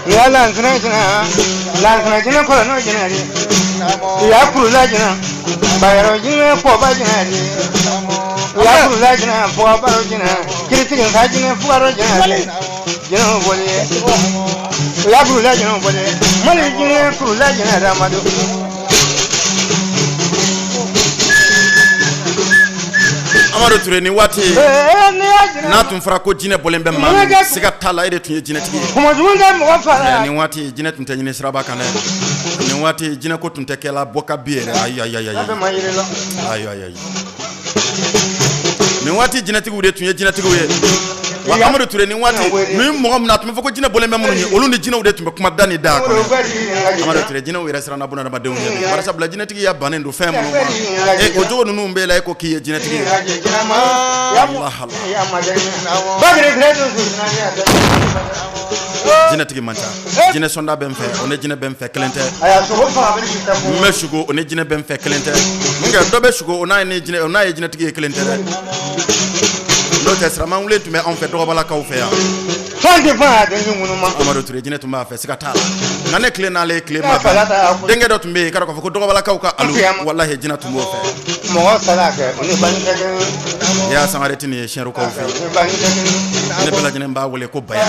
Ya lansana jina, lansana jina kɔrɔ n'o jina de. Ya kurula jina, bayɛrɛ jina, kɔba jina de. Ya kurula jina, fɔbaro jina, kiritigi sa jina, fugaro jina de. Jina bɔli ye. Ya kurula jina bɔli ye. Mali jina kurula jina damadu. Amadu Ture, nin waati Ee ne y'a jina. n'a tun fɔra ko jinɛ bɔlen bɛ maa min, siga t'a la, e de tun ye jinɛtigi ye. Kuma jugu tɛ mɔgɔ fa la. Mɛ nin waati jinɛ tun tɛ ɲini siraba kan dɛ. Nin waati jinɛ ko tun tɛ kɛla bɔ ka bi yɛrɛ. Ayi ayi ayi ayi. Bɛɛ ma yiri la. Ayi ayi ayi. Nin waati jinɛtigiw de tun ye jinɛtigiw ye wa. Amadu Ture, nin waati ni mɔgɔ min na a tun bɛ fɔ ko jinɛ bɔlen bɛ minnu ye, olu ni jinɛw de tun bɛ kuma da ni da kɔnɔ. Amadu Ture, jinɛw yɛrɛ siranna bunadamadenw ɲɛ bi, barisabula jinɛtigiya bannen don fɛn minnu ma, e o jogo ninnu b'e la, e ko k'i ye jinɛtigi ye. Allah Allah, jinɛtigi man ca. Jinɛ sɔnda bɛ n fɛ, o ni jinɛ bɛ n fɛ kelen tɛ. N bɛ sugo, o ni jinɛ bɛ n fɛ kelen tɛ. Nka dɔ bɛ sugo, o n'a ye ni jinɛ, o n'a ye jinɛtigi ye kelen tɛ dɛ. N'o tɛ, siramanwulen tun bɛ anw fɛ Dɔgɔbalakaw fɛ yan. Amadu Ture, jinɛ tun b'a fɛ, siga t'a la. Nka ne tile n'ale ye tile ma bɛn, denkɛ dɔ tun bɛ yen, i ka dɔn k'a fɔ ko Dɔgɔbalakaw ka alu, walahi, jinɛ tun b'o fɛ. Mɔgɔ sara kɛ o ni bange tɛ kelen I y'a sangare ti nin ye Siyɛnrukaw fɛ. ye, ni bange tɛ kelen Ne bɛɛ lajɛlen b'a wele ko Baya. Ye.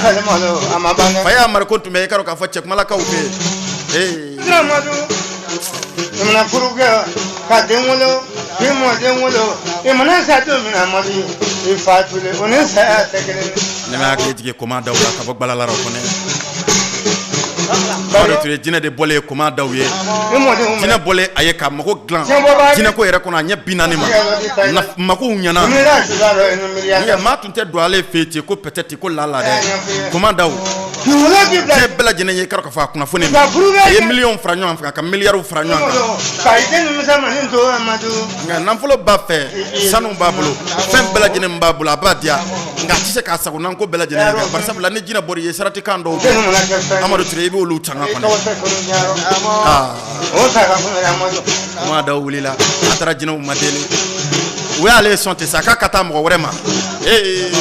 A ma ban dɛ. Faya Mariko tun bɛ, i ka dɔn k'a fɔ Cɛkumalakaw fɛ yen. Ee. Amadu, i mana furu kɛ ka den wolo k'i mɔ den wolo, i mana sa don min na, Amadu, i fatulen, o ni saya tɛ kelen ye. Ne bɛ hakili jigin Koma Daw la ka bɔ Gbalalaraw kɔnɔ. Amadu Ture, jinɛ de bɔlen Koma Daw ye. I mɔdenw Jinɛ bɔlen a ye ka mago dilan jinɛko yɛrɛ kɔnɔ, a ɲɛ 40 ma na, magow ɲɛna. Miiriya suda dɔ ye ni miiriya. Nka maa tun tɛ don ale fɛ yen ten ko peut-être ko lala dɛ, Koma Daw. Dugukolo b'i bila. Diɲɛ bɛɛ lajɛlen ye, i ka dɔn k'a fɔ a kunnafoni Ka furu bɛ a ye miliyɔn fara ɲɔgɔn kan, ka miliyariw fara ɲɔgɔn kan. Ka i den misɛnmanin to, Amadu. Nka nafolo b'a fɛ, sanu b'a bolo, fɛn bɛɛ lajɛlen b'a bolo, a b'a diya, nka a tɛ se k'a sago n'an ko bɛɛ lajɛlen kɛ, barisabula ni jinɛ bɔra i ye, saratikan dɔw bɛ Den mana kɛ fɛn ye. Amadu Ture, i b'olu tanga I kɔni. tɔgɔ tɛ sɔrɔ diɲɛ yɔrɔ. Aa. O ta ka kun Amadu. Kuma dɔw wulila, a taara jinɛw ma deli, u y'ale sɔn ten sa k'a ka taa mɔgɔ wɛrɛ ma. Ee!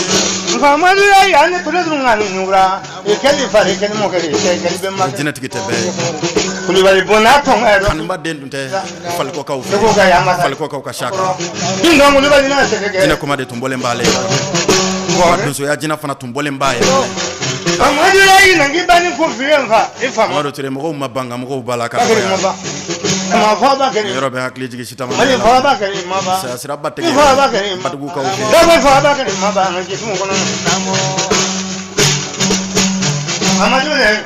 Nka Amadu ya ya ne tole dun ka nugura. I kɛli fari kɛli mɔ kɛli cɛ kɛli bɛ ma. Jinɛtigi tɛ bɛɛ ye. Kulubali bonna tɔn ka yɛrɛ. Kanuba den tun tɛ Falikɔkaw fɛ. Segu ka yan masa. Falikɔkaw ka saka. Bin dɔn Kulubali n'a sɛgɛ kɛ. Jinɛ kuma de tun bɔlen b'ale ye. Wa donsoya jinɛ fana tun bɔlen b'a ye. Amadu ya yi na k'i ba ni ko fi ye nfa i fa ma. Amadu Ture, mɔgɔw ma ban nka mɔgɔw b'a la ka Ba kɛli ma ban. Kama fɔ ba kɛli. Yɔrɔ bɛ hakili jigin sitama. Mali fɔ ba kɛli ma ban. Saya sira ba I fɔ ba kɛli tigɛ ma. Batugukaw fɛ. Dɔw fɔ ba kɛli ma ban an ka jitumu kɔnɔ. Amadu le.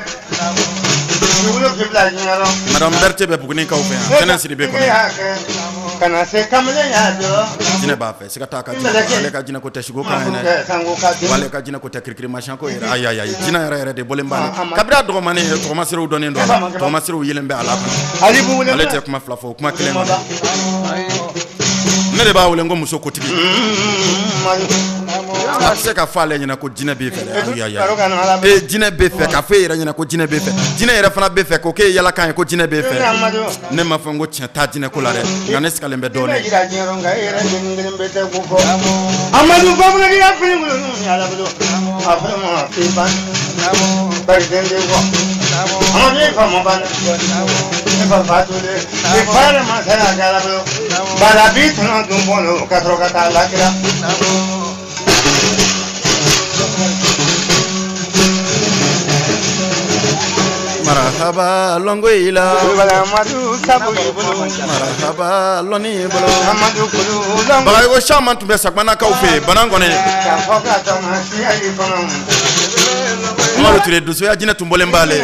Dugukolo k'i bila diɲɛ rɔ. Madame Berthe bɛ Bugunikaw fɛ yan. Tɛnɛ Sidibe E kɔnɔ. y'a kɛ ka na se kamalen y'a jɔ. Jinɛ b'a fɛ, siga t'a ka jinɛ. Ale ka jinɛ ko tɛ siko kan yɛrɛ. Sango ka den. Wale ka jinɛ ko tɛ kirikirimasiyɛn ko yɛrɛ. Ayi ayi ayi, jinɛ yɛrɛ yɛrɛ de bɔlen b'ale. Kabini a dɔgɔmanin tɔgɔmasiriw dɔnnen don a la. Tɔgɔmasiriw yelen bɛ a la kɔnɔ. Ali Bugule. Ale tɛ kuma fila fɔ, kuma kelen kɔnɔ. Ne de b'a wele ko muso kotigi. A tɛ se ka fɔ ale ɲɛna ko jinɛ b'e fɛ dɛ. Ayi ayi ayi. Ee, jinɛ b'e fɛ k'a fɔ e yɛrɛ ɲɛna ko jinɛ b'e fɛ. Jinɛ yɛrɛ fana b'e fɛ k'o k'e yalakan ye ko jinɛ b'e fɛ. Ne ma fɔ n ko tiɲɛ t'a jinɛ ko la dɛ, nka ne sigalen bɛ I bɛ dɔɔnin. jira diɲɛ rɔ nka e yɛrɛ den kelen bɛ tɛ ko fɔ. Amadu Bafunaki ya fini bolo n'u ni Ala bolo. A fɔ ma fi ban. Bari den den kɔ. Amadu e fa ma ban. E fa fa tole. I fa yɛrɛ ma saya kɛ Ala bolo. Bala bi tɔnɔ dun bɔn ka sɔrɔ ka taa lakira. Marahaba lɔngo i la. Kulubali Amadu sabu i bolo. Marahaba lɔnni i bolo. Amadu kulu lɔngo. Bagayogo caman tun bɛ Sagbana-kaw fɛ yen, Banan kɔni. K'a fɔ ka tɔmɔ siya i kɔnɔ. Umaru Ture, donsoya jinɛ tun bɔlen b'ale ye.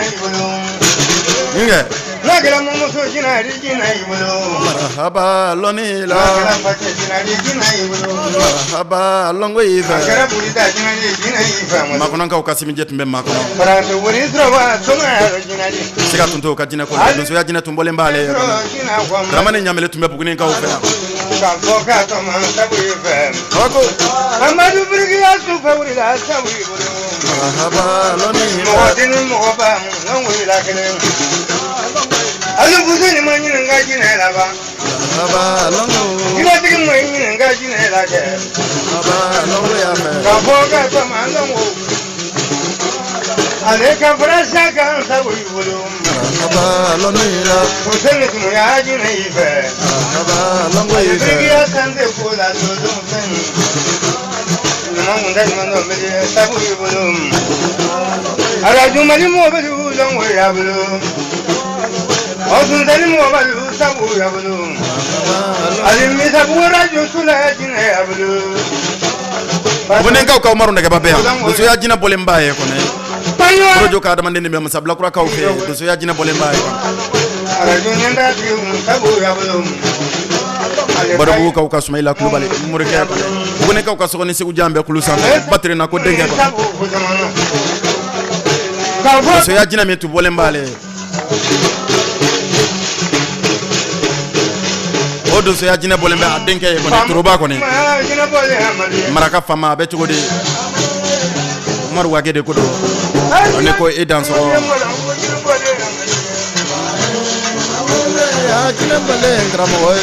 Nkɛ. N'a kɛra mɔmuso jinɛ i jinɛ i bolo. Marahaba lɔnni la. N'a kɛra facɛ jinɛ i jinɛ i bolo. Marahaba lɔngo i A kɛra fɛ. burida jinɛ i jinɛ i fɛ. Makɔnɔkaw ka simijɛ tun bɛ makɔnɔ. Faransi wuli sɔrɔ soma yɛrɛ jinɛ di. Siga tun t'o ka jinɛ ko la. Donsoya jinɛ tun bɔlen b'ale ye. Sɔrɔ jinɛ kɔ ma. Dramani Ɲamele tun bɛ Bugunikaw fɛ yan. K'a fɔ k'a tɔmɔ sabu i fɛ. Kabako. Amadu birikiya sufɛ wulila sabu i bolo. Marahaba lɔnni Mɔgɔ la. den ni mɔgɔ ba mun wulila kelen. Hali buso ni ma ɲininka jinɛ la ban. Marahaba lɔngo. Jinɛtigi ma ɲininka jinɛ la kɛ. Marahaba lɔngo y'a fɛ. K'a fɔ k'a tɔmɔ lɔngo. Ale ka fara sa kan sabu i bolo. Marahaba lɔnni la. Fuseni tun y'a jinɛ i fɛ. Marahaba lɔngo i fɛ. Birikiya sante ko la dodon fɛn. Ɲuman kun tɛ ɲuman dɔn bele sabu i bolo. Arajo Mali mɔgɔ bɛ dugu lɔngo y'a bolo. Ɔsuntali mɔgɔ bɛ dugu sabu y'a bolo. Ali misabugu arajo sula jinɛ y'a bolo. Bugunikaw ka Umaru Nɛgɛba bɛ yan. Donsoya jinɛ bɔlen b'a ye kɔnɔ. Korojo ka adamaden de bɛ Masabilakurakaw fɛ yen. Donsoya jinɛ bɔlen b'a ye kɔnɔ. Arajo ɲɛndatigi sabu y'a bolo. Badabugukaw ka Sumayila Kulubali morikɛ kɔnɔ. Bugunikaw ka Sɔgɔni Segu jan bɛ kulu sanfɛ. Batiri na ko denkɛ kɔnɔ. Sabu ko caman na. K'a fɔ Donsoya jinɛ min tun bɔlen b'ale ye. O donsoya jinɛ bɔlen bɛ a denkɛ ye kɔni, Turuba kɔni. Jinɛ bɔlen Amadu ye. Maraka faama a bɛ cogo di? Umaru Wage de ko don. O ne ko e dansɔgɔ. Jinɛ bɔlen karamɔgɔ ye.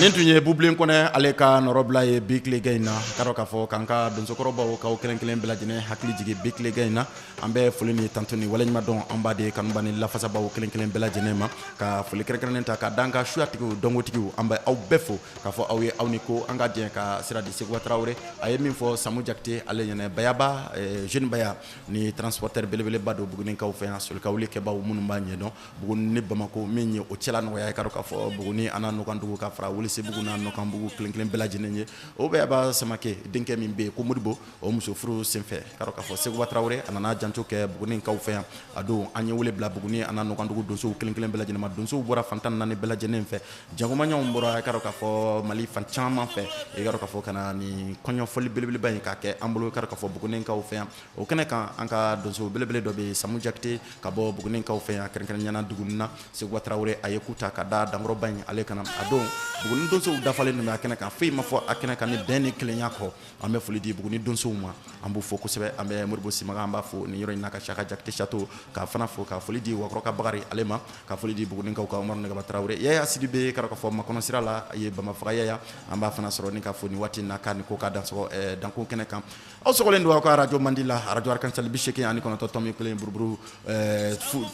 Nin tun ye Bubilen Kɔnɛ ale ka nɔrɔbila ye bi tilegan in na. Ka dɔn k'a fɔ k'an ka donsokɔrɔbaw k'aw kelen kelen bɛɛ lajɛlen hakili jigin bi tilegan in na. An bɛ foli ni tanto ni waleɲuman dɔn an b'a di kanuba ni lafasabaw kelen kelen bɛɛ lajɛlen ma. Ka foli kɛrɛnkɛrɛnnen ta ka d'an ka suyatigiw dɔnkotigiw, an bɛ aw bɛɛ fo k'a fɔ aw ye aw ni ko an ka jɛ ka sira di Seguba Tarawele. A ye min fɔ Samu Jakite ale ɲɛna Bayaba jeune Baya ni transporteur belebeleba don Bugunikaw fɛ yan, solikawuli kɛbaw minnu b'a ɲɛdɔn Buguni ni Bamako min ye o cɛla nɔgɔya ye. Ka dɔn k'a fɔ Buguni a n'a nɔkandugu ka fara Welesebugu n'a nɔkanbugu kelen kelen bɛɛ lajɛlen ye. O Bayaba Samakɛ denkɛ min bɛ yen ko Modibo, o muso furu senfɛ, ka dɔn k'a fɔ Seguba Tarawele a nana janto kɛ Bugunikaw fɛ yan. A don an ye wele bila Buguni a n'a nɔkandugu donsow kelen kelen bɛɛ lajɛlen ma. Donsow bɔra fan 14 bɛɛ lajɛlen fɛ, jagomaɲɔgɔnw bɔra, ka dɔn k'a fɔ Mali fan caman fɛ, i ka dɔn k'a fɔ ka na nin kɔɲɔfɔli belebeleba in k'a kɛ an bolo, ka dɔn k'a fɔ Bugunikaw fɛ yan. O kɛnɛ kan an ka donso belebele dɔ bɛ yen, Samu Jakite ka bɔ Bugunikaw fɛ yan, kɛrɛnkɛrɛnnenya la Duguni na. Seguba Tarawele a ye ku ta ka da dankɔrɔba in ale kana a don Buguni Buguni donsow dafalen dun bɛ a kɛnɛ kan, foyi ma fɔ a kɛnɛ kan ni bɛn ni kelenya kɔ. An bɛ foli di Buguni donsow ma, an b'u fo kosɛbɛ. An bɛ Modibo Simaga, an b'a fo nin yɔrɔ in na, ka Saka Jakite Chateau k'a fana fo, ka foli di Wakɔrɔ ka Bakari ale ma, ka foli di Bugunikaw ka Umaru Nɛgɛba Tarawele, Yaya Sidibe ka fɔ makɔnɔ sira la ye Bamafaga Yaya, an b'a fana sɔrɔ ni ka fo nin waati in na, k'a ni ko k'a dansɔgɔ dankun kɛnɛ kan. Aw sɔgɔlen don aw ka arajo mandi la, arajo Arc-en-Ciel 89.1 buruburu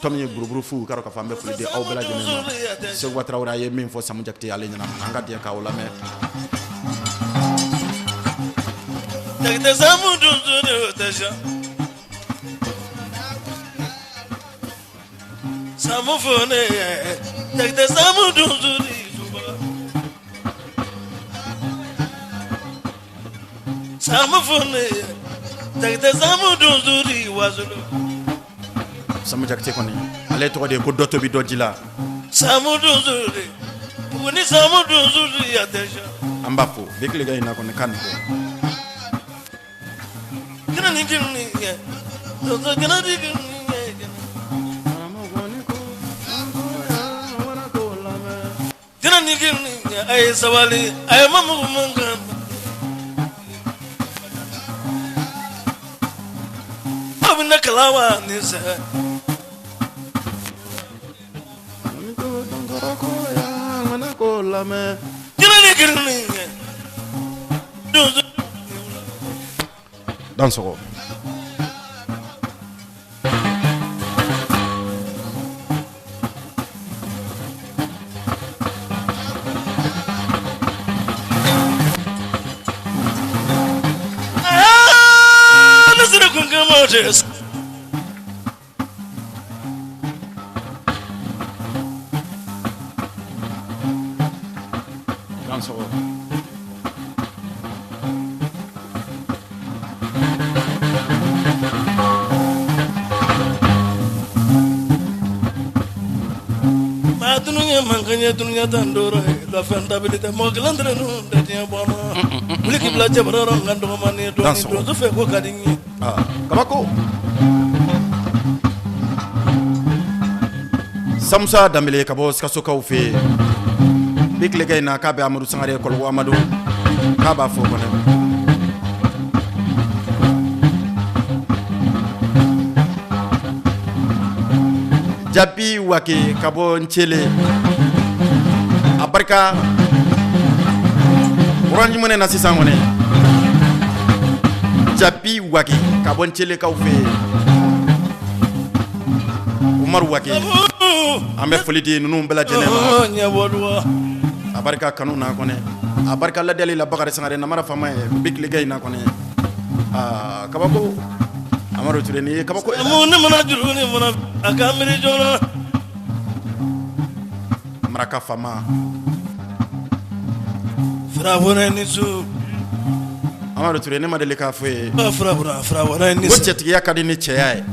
tɔmi buruburu fu. K'a dɔn k'a fɔ an bɛ foli di aw bɛɛ lajɛlen ma. Seguba Tarawele a ye min fɔ Samu Jakite ale ɲɛna, an ka diɲɛ k'aw lamɛn. Jakite Samu donso de o tɛ sa. Samu fone Jakite Samu donso de suba. Samu fone Jakite Samu donso de wasolo. Samu Jakite kɔni ale tɔgɔ de ye ko dɔ tobi dɔ ji la. Samu donso de Buguni Samu donso de a tɛ sa. An b'a fo bi tilegan in na kɔni k'a ni ko. Kɛnɛ ni kɛnɛ ni kɛ donso kɛnɛ ni kɛnɛ ni kɛ. Kɛnɛ ni kɛnɛ ni kɛ a ye sabali a ye mamugu man kan. Aw bɛ ne kalan wa ni sɛ. Kɛnɛ ni kɛnɛ ni kɛ donso. Dansɔgɔ. Aa ne sera kun kama tɛ. Dansɔgɔ. Maa dununya man ka ɲɛ dununya tan dɔrɔn ye la fɛn tabili tɛ mɔgɔ kelen tɛ ninnu tɛ diɲɛ bɔ ma wuli k'i bila cɛbara n ka dɔgɔmani ye dɔɔni Dansɔgɔ. Donso fɛ ko ka di n ye. Aa kabako. Samusa Danbele ka bɔ Sikasokaw fɛ yen bi tilegan in na, k'a bɛ Amadu Sangare Kɔlɔko Amadu, k'a b'a fo kɔnɛ. Jabi Wake ka bɔ Ncele, a barika Orange Money na sisan kɔni. Jabi Wake ka bɔ Ncelekaw fɛ yen, Umaru Wake, an bɛ foli di ninnu bɛɛ lajɛlen ma. Ɲɛbɔduwa. A barika kanu na kɔnɛ, a barika ladiyali la. Bakari Sangare namara faama ye bi tilegan in na kɔnɛ. Aa kabako, Amadu Ture, nin ye kabako ye. Mun ne mana juru ni mana a ka miiri joona. Maraka faama. Farafɔrɛ ni su. Amadu Ture, ne ma deli k'a fɔ ye Farafɔrɛ farafɔrɛ ni ko su. cɛtigiya ka di ni cɛya ye.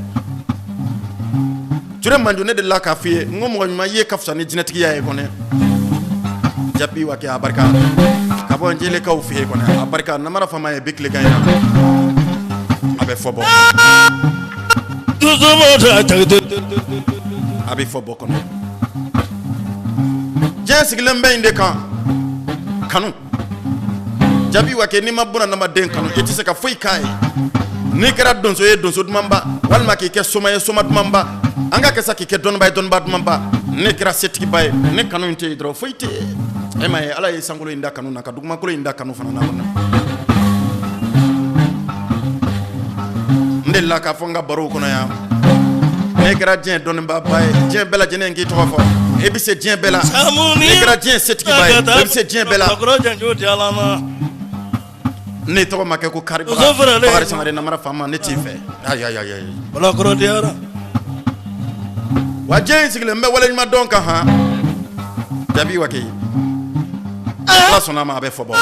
Ture Manjo, ne delila k'a fɔ ye n ko mɔgɔ ɲuman ye ka fisa ni jinɛtigiya ye kɔnɛ. Jabi Wake, a barika ka bɔ Njelekaw fɛ yen kɔnɛ, a barika namara faama ye bi tilegan in na, a bɛ fɔ bɔ. Donso ma ta Jakite. A bɛ fɔ bɔ kɔnɔ. Diɲɛ sigilen bɛ in de kan, kanu. Jabi Wake, n'i ma buna adamaden kanu, i tɛ se ka foyi k'a ye. N'i kɛra donso ye, donso dumanba, walima k'i kɛ soma ye, soma dumanba, an ka kɛ sa k'i kɛ dɔnniba ye, dɔnniba dumanba, ne kɛra setigiba ye, ne kanu in tɛ yen dɔrɔn, foyi tɛ yen. E m'a ye, Ala ye sankolo in da kanu na, ka dugumakolo in da kanu fana na kɔnɔ. N delila k'a fɔ n ka barow kɔnɔ yan, ne kɛra diɲɛ dɔnnibaaba ye, diɲɛ bɛɛ lajɛlen k'i tɔgɔ fɔ, e bɛ se diɲɛ bɛɛ la. Samu ni. Ne kɛra diɲɛ setigiba ye, e bɛ se diɲɛ bɛɛ la. Bakɔrɔ janjo di Ala ma. Ne tɔgɔ ma kɛ ko kari Muso faralen. Bakari Sangare namara faama, ne t'i fɛ. Ayi ayi ayi ayi. Balakɔrɔ diyara. Wa diɲɛ in sigilen bɛ waleɲuman dɔn kan han. Jabi Wake, Ala sɔnna a ma, a bɛ fɔ bɔ.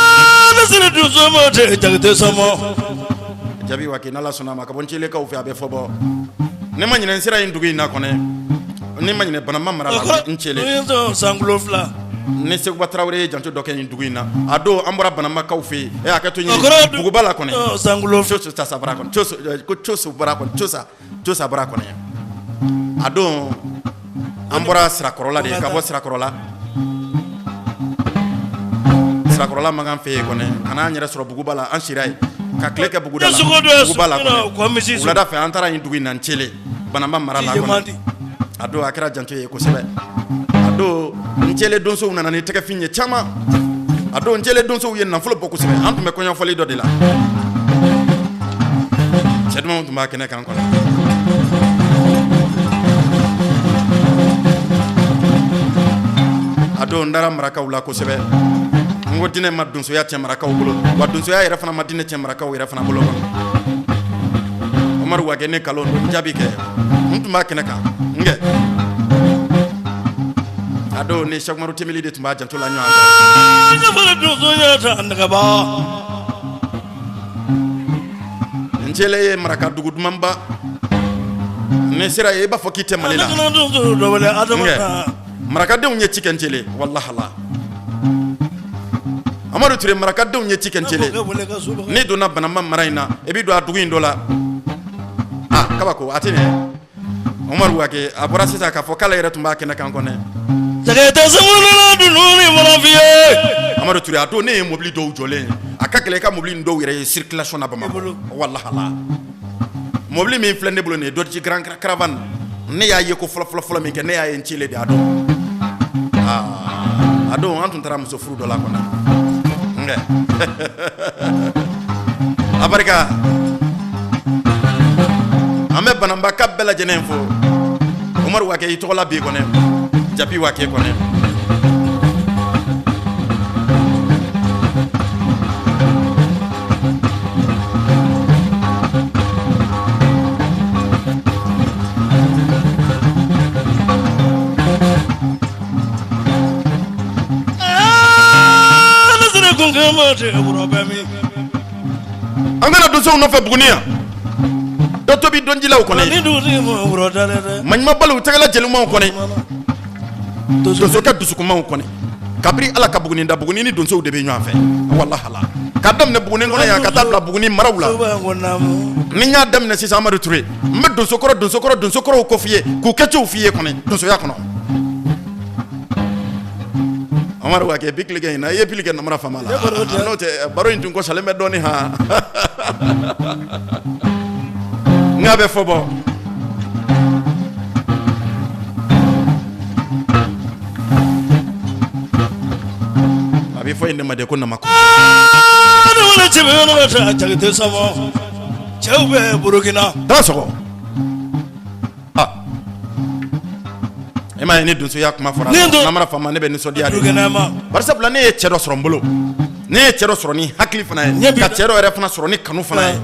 Ne sera donso ma tɛ Jakite Samɔ. Jabi Wake, n'Ala sɔnna a ma, ka bɔ Ncelekaw fɛ, a bɛ fɔ bɔ. Ne ma ɲinɛ n sera yen dugu in na kɔnɛ, ne ma ɲinɛ Banama mara la, Ncele. Sankolo fila. Ni Seguba Tarawele ye janto dɔ kɛ nin dugu in na, a don an bɔra Banamakaw fɛ yen, e hakɛ to ɲini Kɔrɔ- buguba la kɔnɛ. Sankolo fila. Coso tasa bara kɔnɔ, coso ko coso bara kɔnɔ, cosa cosa bara kɔnɛ. A don an bɔra Sirakɔrɔla de, ka bɔ Sirakɔrɔla. Sirakɔrɔla Makan fɛ yen kɔni, ka n'an yɛrɛ sɔrɔ Buguba la, an sira yen ka tile kɛ buguda la, Buguba la kɔni. Wulada fɛ an taara yen dugu in na Ncele, Banamba mara la kɔni. A don a kɛra janto ye kosɛbɛ. A don Ncele donsow nana ni tɛgɛfin ye caman. A don Ncele donsow ye nafolo bɔ kosɛbɛ. An tun bɛ kɔɲɔfɔli dɔ de la. Cɛ dumanw tun b'a kɛnɛ kan kɔnɔ. A don n dara marakaw la kosɛbɛ. N ko diinɛ ma donsoya cɛ marakaw bolo, wa donsoya yɛrɛ fana ma diinɛ cɛ marakaw yɛrɛ fana bolo kɔnɔ. Umaru Wage ne kalon don, n jaabi kɛ. N tun b'a kɛnɛ kan n kɛ. A don ni Sɛkumaru Tembeli de tun b'a janto la ɲɔgɔn fɛ. Ncele ye maraka dugu dumanba. N'i sera yen i b'a fɔ k'i tɛ Mali la. Marakadenw ye ci kɛ Ncele walahala. Amadu Ture marakadenw ye ci kɛ Ncele. N'i donna Banamba mara in na, i bɛ don a dugu in dɔ la. Aa kabako a tɛ ɲɛ. Umaru Wage a bɔra sisan k'a fɔ k'ale yɛrɛ tun b'a kɛnɛ kan kɔnɛ. Amadu Ture a don ne ye mobili dɔw jɔlen ye, a ka gɛlɛn i ka mobili dɔw yɛrɛ ye circulation na Bamakɔ walahala. Mobili min filɛ ne bolo nin ye Dodge Grand Caravane, ne y'a ye ko fɔlɔ fɔlɔ fɔlɔ min kɛ, ne y'a ye Ncele de a don. Aa a don an tun taara muso furu dɔ la kɔnɛ. A barika an bɛ Banambaka bɛɛ lajɛlen fo. Umaru Wage i tɔgɔ la bi kɔnɛ, Jabi Wage kɔnɛ. An kana donsow nɔfɛ Buguni yan, dɔ tobi dɔnjilaw kɔnɔ, maɲumanbaliw tɛgɛla jelimaw kɔnɔ, donsokɛ dusukumaw kɔnɔ. Kabiri Ala ka Buguni da, Buguni ni donsow de bɛ ɲɔgɔn fɛ walahala. Ka daminɛ Buguni kɔnɔ yan ka taa bila Buguni maraw la. Ni n y'a daminɛ sisan Amadu Ture, n bɛ donsokɔrɔ donsokɔrɔ donsokɔrɔw ko f'i ye, k'u kɛcow f'i ye kɔnɔ donsoya kɔnɔ. Amadu Wage bi tile in na i ye pili kɛ namara faama la, n'o tɛ baro in tun kɔsalen bɛ dɔɔnin han. N k'a bɛ fɔ bɔ. A bɛ fɔ in de ma de ko nama Cɛw bɛ Burukina taa sɔgɔ. E m'a ye ni donsoya kuma fɔra namara faama ne bɛ nisɔndiya de, bari sabula ne ye cɛ dɔ sɔrɔ n bolo, ne ye cɛ dɔ sɔrɔ ni hakili fana ye, ka cɛ dɔ yɛrɛ fana sɔrɔ ni kanu fana ye.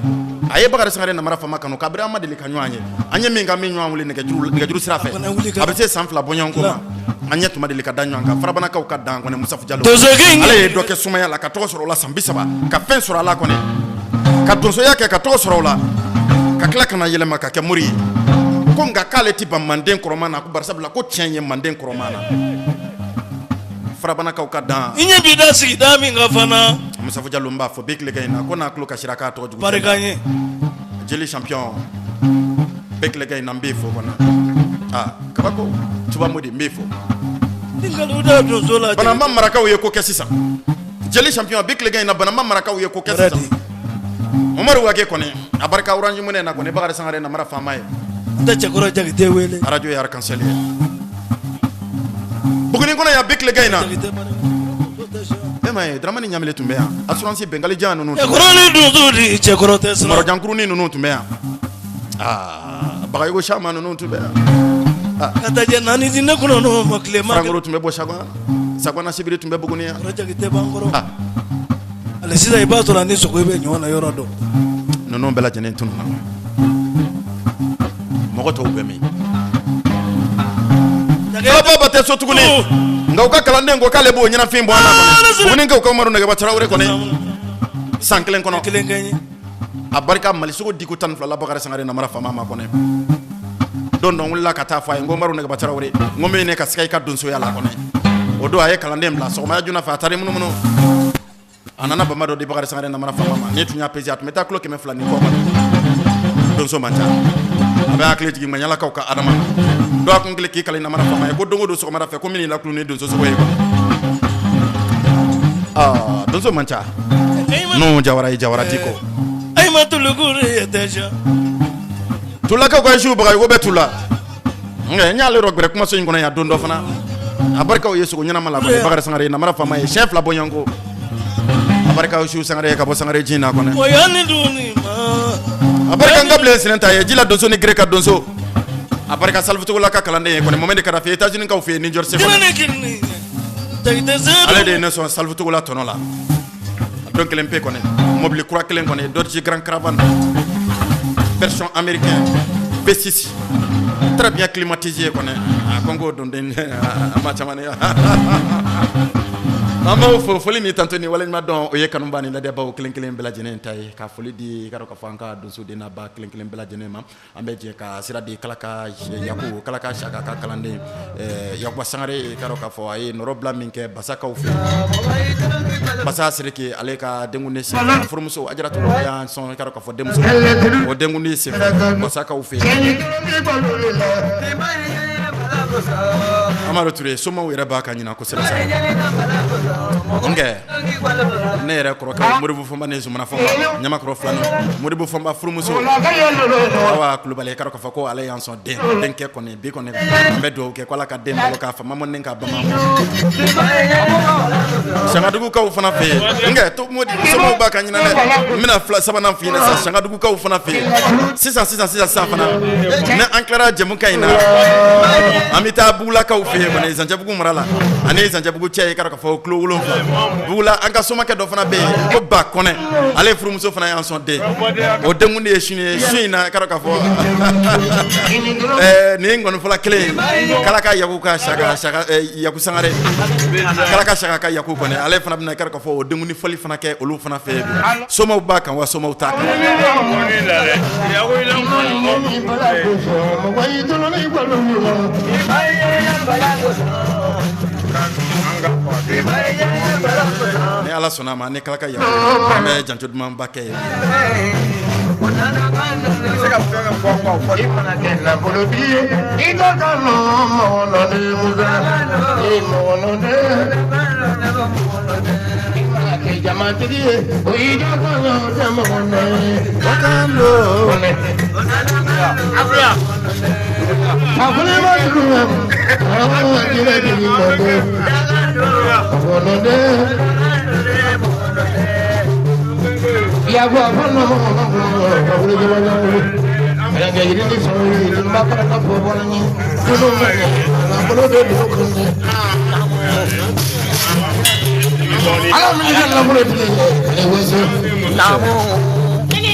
A ye Bakari Sangare namara faama kanu kabiri an ma deli ka ɲɔgɔn ye, an ye min ka min ɲɔgɔn wele nɛgɛjuru sira fɛ, a bɛ se san 2 bɔɲɔgɔnko ma, an ɲɛ tun ma deli ka da ɲɔgɔn kan. Farabanakaw ka dan kɔnɛ Musafu Jalo, ale ye dɔ kɛ sumaya la ka tɔgɔ sɔrɔ o la san 30, ka fɛn sɔrɔ a la kɔnɛ, ka donsoya kɛ ka tɔgɔ sɔrɔ o la, ka tila ka na yɛlɛma ka kɛ mori ye. Ko nka k'ale tɛ ban manden kɔrɔma na, ko bari sabula ko tiɲɛ ye manden kɔrɔma na. Farabanakaw ka dan. I ɲɛ b'i da sigida min kan fana. Musafu Jalo n b'a fɔ bi tilegan in na ko n'a tulo kasira k'a tɔgɔ jugu. Barika ye. Jeli champion bɛɛ tilegan in na n b'i fo kɔnɔ. Aa kabako Tuba Modi n b'i fo. Banamba marakaw ye ko kɛ sisan. Jeli champion bi tilegan in na Banamba marakaw ye ko kɛ sisan. Umaru Wage kɔni a barika Orange Money na kɔni Bakari Sangare namara faama ye. N tɛ Cɛkɔrɔ Jakite wele. Radio ye Arc-en-Ciel ye. Buguni kɔnɔ yan bi tilegan in na. E m'a ye Dramani Ɲamile tun bɛ yan. Assurance Bɛngali jan ninnu. Cɛkɔrɔ ni donso di cɛkɔrɔ tɛ siran. Marɔjankurunin ninnu tun bɛ yan. Aa Bagayogo Sama ninnu tun bɛ yan. Ka taa jɛ naani di ne kɔnɔ n'o ma tilema. Farankoro tun bɛ bɔ Sagona. Sagona Sibiri tun bɛ Buguni yan. Cɛkɔrɔ Jakite b'an kɔrɔ. Ale sisan i b'a sɔrɔ a ni sogo bɛ ɲɔgɔn na yɔrɔ dɔn. Ninnu bɛɛ lajɛlen tununna. Mɔgɔ tɔw bɛ min? Baba tɛ so tuguni. Nka u ka kalanden ko k'ale b'o ɲɛnafin bɔ an na kɔni. Bugunikaw ka Umaru Nɛgɛba Tarawele kɔni. San kelen kɔnɔ. Kelen kɛ ye. A barika Malisogo diko 12 la Bakari Sangare namara faama ma kɔnɛ. Don dɔ n wulila ka taa fɔ a ye, n ko Umaru Nɛgɛba Tarawele, n ko n bɛ ɲini ka siga i ka donsoya la kɔnɛ. O don a ye kalanden bila sɔgɔmaya joona fɛ, a taara i munumunu. A nana bama dɔ di Bakari Sangare namara faama ma. N'i tun y'a pese a tun bɛ taa kilo 200 ni kɔ kɔnɔ. Donso man ca. A bɛ hakili jigin Maɲalakaw ka Adama na. Dɔgɔkun kelen k'i kali namara faama ye ko don o don sɔgɔmada fɛ ko min la ni donso sogo ye kɔnɔ. Aa, donso man ca. N'o Jawara ye Jawara Diko. Ayi ma tulukuru ye tɛ Tulakaw ka siw Bagayogo bɛ tula. Nka n y'ale yɔrɔ gbɛrɛ kumaso in kɔnɔ yan don dɔ fana. A barikaw ye sogo ɲɛnama la kɔni, Bakari Sangare namara faama ye siɲɛ 2 bɔɲɔgɔnko. A barikaw siw Sangare ka bɔ Sangare ji in na kɔnɛ. Mɔya ni dumuni ma. A barika n ka bilen sinɛnta ye ji la donso ni gere ka donso. A barika Salifu Togola ka kalanden ye kɔni, Mohamed Kadafi États-Unis kaw fɛ yen, New Jersey kɔnɔ. Jinɛ ni kirini. Jagite sedu. Ale de ye ne sɔn Salifu Togola tɔnɔ la. A don kelen pe kɔni, mobili kura kelen kɔni, Dodge Grand Caravan version américain V6 très bien climatisé kɔni. A ko n k'o don den an ma caman ye. An b'aw fo, foli ni tanto ni waleɲuman dɔn, o ye kanuba ni lajɛbaw kelen kelen bɛɛ lajɛlen ta ye, ka foli di i ka dɔn k'a fɔ an ka donso den ba kelen kelen bɛɛ lajɛlen ma. An bɛ jɛ ka sira di Kalaka Yaku, Kalaka Saka ka kalanden Yakuba Sangare, i ka dɔn k'a fɔ a ye nɔrɔ bila min kɛ Basakaw fɛ, Basa Siriki ale ka denkundi sen, furumuso Ajaratu y'an sɔn, i ka dɔn k'a fɔ denmuso o denkundi sen Basakaw fɛ. Amadu Ture, somaw yɛrɛ b'a ka ɲina kosɛbɛ sa. Nkɛ ne yɛrɛ kɔrɔkɛ Moribo Fɔnba ni Zumana Fɔnba, Ɲamakɔrɔ filanan Moribo Fɔnba furumuso Awa Kulubali, i ka dɔn k'a fɔ ko ale y'an sɔn den denkɛ kɔni bi kɔni, an bɛ dugawu kɛ ko Ala ka den balo k'a fa mɔnden k'a bama. Sangadugukaw fana fɛ yen, nkɛ to modi somaw b'a ka ɲina dɛ. N bɛna fila sabanan f'i ɲɛna sisan. Sangadugukaw fana fɛ yen sisan sisan sisan sisan fana, ni an tilara jɛmukan in na, an bɛ taa Bugulakaw fɛ yen kɔni, Zanjɛbugu mara la ani Zanjɛbugu cɛ ye, i ka dɔn k'a fɔ kilo 7 Bugula. An ka somakɛ dɔ fana bɛ yen ko Ba Kɔnɛ, ale furumuso fana y'an sɔn den, o denkundi ye sini ye. Su in na, i ka dɔn k'a fɔ nin ye nkɔnifɔla kelen ye, Kalaka Yaku ka Saka, Saka Yaku Sangare, Kalaka Saka ka Yaku kɔni, ale fana bɛna, i ka dɔn k'a fɔ o denkundi fɔli fana kɛ olu fana fɛ yen. Somaw b'a kan wa somaw t'a kan. Ni Ala sɔnna a ma, ni Kalaka Yaku, an bɛ janto dumanba kɛ yen.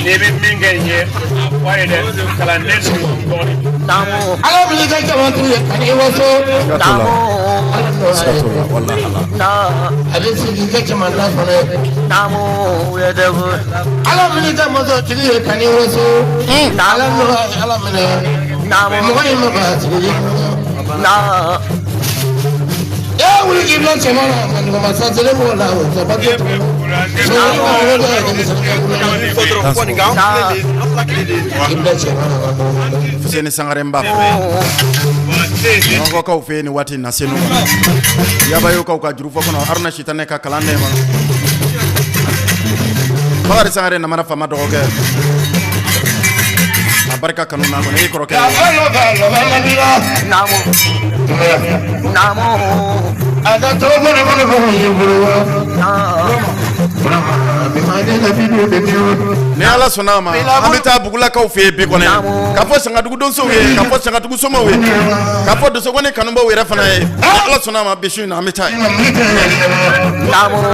N'i bɛ min kɛ n ye, a fɔ a ye dɛ, kalanden ninnu dɔɔnin. Siga t'o la, siga t'o la, walahi ala. Fuseni Sangare, n b'a fɔ Bamakɔkaw fɛ yen nin waati in na, Senu kɔnɔ, Yabayokaw ka jurufɔ kɔnɔ, Haruna Sitanɛ ka kalanden kɔnɔ, Bakari Sangare namara faama dɔgɔkɛ, a barika kanu na kɔnɔ, e kɔrɔkɛ. Ni Ala sɔnna a ma, an bɛ taa Bugulakaw fɛ yen bi kɔni, k'a fɔ Sangadugu donsow ye, k'a fɔ Sangadugu somaw ye, k'a fɔ donsokɔni kanubaw yɛrɛ fana ye. Ni Ala sɔnna a ma, bi su in na an bɛ taa yen.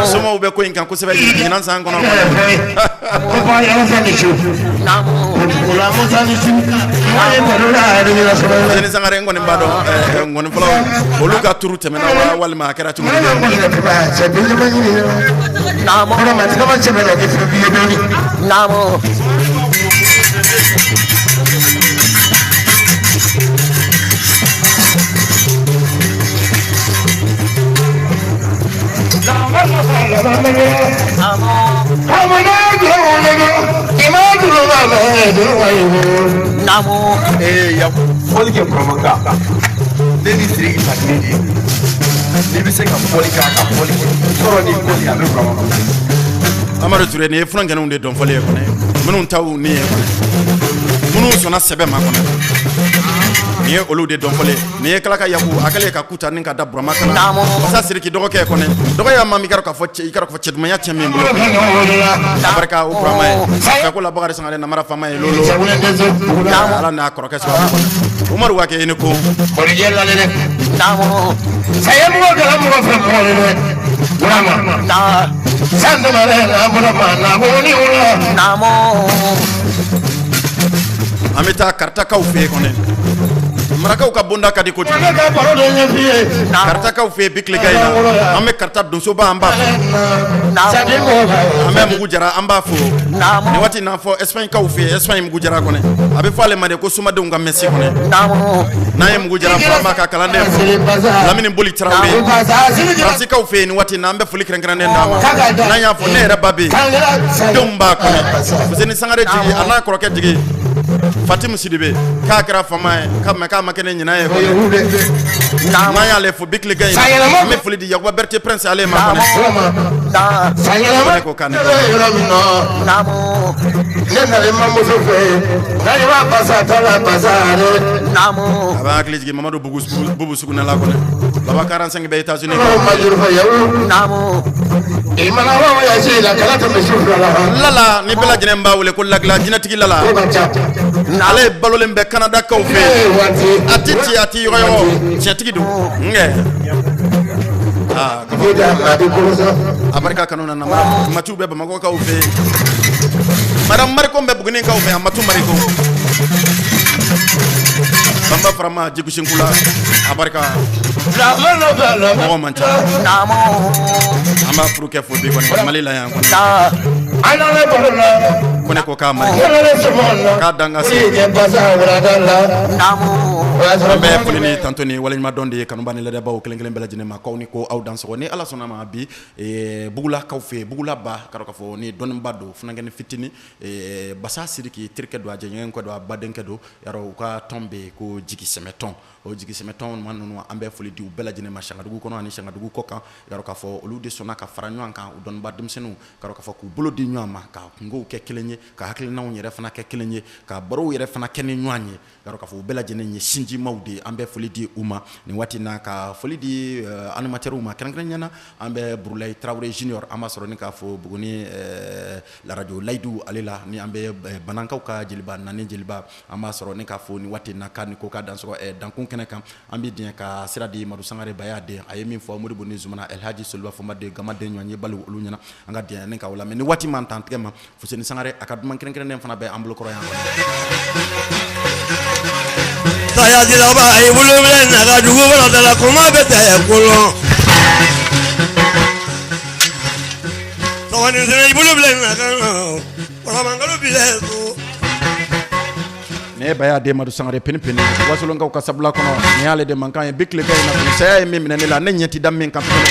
Somaw bɛ ko in kan kosɛbɛ ɲinan san kɔnɔ. Fuseni Sangare, n kɔni b'a dɔn nkɔni fɔlɔ olu ka turu tɛmɛna wa, walima a kɛra cogo di? Fɔli kɛ kɔrɔmakan ne ni Sidiki fa kelen de ye. N'i bɛ se ka fɔli kɛ, a ka fɔli kɛ sɔrɔ ni ko a bɛ Burama kɔnɔ. Amadu Ture, nin ye funankɛninw de dɔnfɔli ye kɔnɛ, minnu taw ni ye kɔnɛ, minnu sɔnna sɛbɛ ma kɔnɛ, nin ye olu de dɔnfɔli ye. Nin ye Kalaka Yaku, a kɛlen ka ku ta ni ka da Burama kan na. Masa Siriki dɔgɔkɛ kɔnɛ, dɔgɔ y'a ma min kɛra k'a fɔ cɛ, i kɛra k'a fɔ cɛdumanya cɛ min bolo, a barika o Burama ye fɛ ko la Bakari Sangare namara faama ye lolo, Ala n'a kɔrɔkɛ sababu kɔnɛ. Umaru Wake, i ni ko. Saya mɔgɔ kɛra mɔgɔ fɛ mɔgɔ ye dɛ, Burama. San dama la Burama na ni wula. An bɛ taa Karitakaw fɛ yen kɔnɛ. Marakaw ka bonda ka di kojugu. Ne ka baro de ɲɛf'i ye. Karitakaw fɛ yen bi tilegan in na, an bɛ Karita donsoba, an b'a fo. An bɛ Mugu Jara, an b'a fo nin waati n'a fɔ Espagne kaw fɛ yen, Espagne Mugu Jara kɔnɛ, a bɛ fɔ ale ma de ko somadenw ka Messi kɔnɛ. N'an ye Mugu Jara fo, an b'a ka kalanden fo, Lamini Boli Tarawele, Faransikaw fɛ yen nin waati in na, an bɛ foli kɛrɛnkɛrɛnnen d'a ma. N'an y'a fɔ, ne yɛrɛ ba bɛ yen, denw b'a kɔnɛ, Fuseni Sangare jigi, a n'a kɔrɔkɛ jigi Fatimu Sidibe, k'a kɛra faama ye k'a mɛ k'a ma kɛ ne ɲinan ye kɔnɛ. N'an y'ale fo bi tilegan in na, an bɛ foli di Yakuba Berete Prince ale ma kɔnɛ. Sanyɛlɛma Ne ko k'a ne yɔrɔ min na, ne nana mamuso fɛ yen, n'ale basa ta la basa ale. A bɛ hakili jigin Mamadu Bubu Sugunɛla kɔnɛ, Baba 45 bɛ États-Unis. Majuru fɛ yawu. I mana wa ya si la kala tɛmɛ su fila la. Lala ni bɛɛ lajɛlen b'a wele ko Lagila jinɛtigi Lala. O ka ca. Ale balolen bɛ Kanadakaw fɛ yen. Waati. A ti ci, a ti yɔgɔyɔgɔ, tiɲɛtigi don nkɛ. Aa. I da a bɛ bolo sa. A barika kanu na namara matiw bɛ Bamakɔkaw fɛ yen. Madame Mariko bɛ Bugunikaw fɛ, a matu Mariko. Banba Farama Jikusinkula, a barika. Mɔgɔ man ca. An b'a furukɛ fo bi kɔni Mali la yan kɔni. An nana baro la. Ko ne ko k'a mari. Ne nana sɔmɔ la. K'a dan ka se. I kɛ basa wulada la. An bɛ foli ni tanto ni waleɲuman dɔn de ye kanuba ni ladabaaw kelen kelen bɛɛ lajɛlen ma, k'aw ni ko, aw dansɔgɔ. Ni Ala sɔnna ma, bi Bugulakaw fɛ yen, Bugula ba ka k'a fɔ ni dɔnniba don, funankɛnin fitinin Basa Sidiki terikɛ don, a jɛɲɔgɔnkɛ don, a badenkɛ don yarɔ. U ka tɔn bɛ yen ko jigi sɛmɛ tɔn. O jigi sɛmɛ tɔn maa ninnu, an bɛ foli di u bɛɛ lajɛlen ma Sangadugu kɔnɔ ani Sangadugu kɔ kan yarɔ, k'a fɔ olu de sɔnna ka fara ɲɔgɔn kan, u dɔnniba denmisɛnninw ka k'a fɔ k'u bolo di ɲɔgɔn ma, ka kungow kɛ kelen ye, ka hakilinaw yɛrɛ fana kɛ kelen ye, ka barow yɛrɛ fana kɛ ni ɲɔgɔn ye yarɔ, k'a fɔ u bɛɛ lajɛlen ye sinjimaw de ye. An bɛ foli di u ma nin waati in na, ka foli di animateurs ma kɛrɛnkɛrɛnnenya na. An bɛ Burulayi Tarawele Junior, an b'a sɔrɔ ni k'a fɔ Buguni la radio Layidu ale la, ni an bɛ Banankaw ka jeliba Nani jeliba, an b'a sɔrɔ ni k'a fɔ nin waati in na k'a ni ko k'a dansɔgɔ dankun kɛnɛ kan. An bɛ diɲɛ ka sira di Madu Sangare Baya den, a ye min fɔ Modibo ni Zumana Elhaji Soliba Fɔnba den Gamaden ɲɔgɔn ye bali olu ɲɛna. An ka diɲɛ ni k'aw lamɛn ni waati man tan tigɛ ma. Fuseni Sangare a ka duman kɛrɛnkɛrɛnnen fana bɛ an bolokɔrɔ yan. Saya dilaba i bolo bɛ na ka dugu wɛrɛ da la, kuma bɛ tɛ kolon. Sɔgɔnin sɛnɛ i bolo bila na ka kɔrɔmankalo bila so. Nin ye Baya den Madu Sangare pini pini Wasolonkaw ka sabula kɔnɔ. Nin y'ale de mankan ye bi tilegan in na kɔni. Saya ye min minɛ ne la, ne ɲɛ ti da min kan tuguni,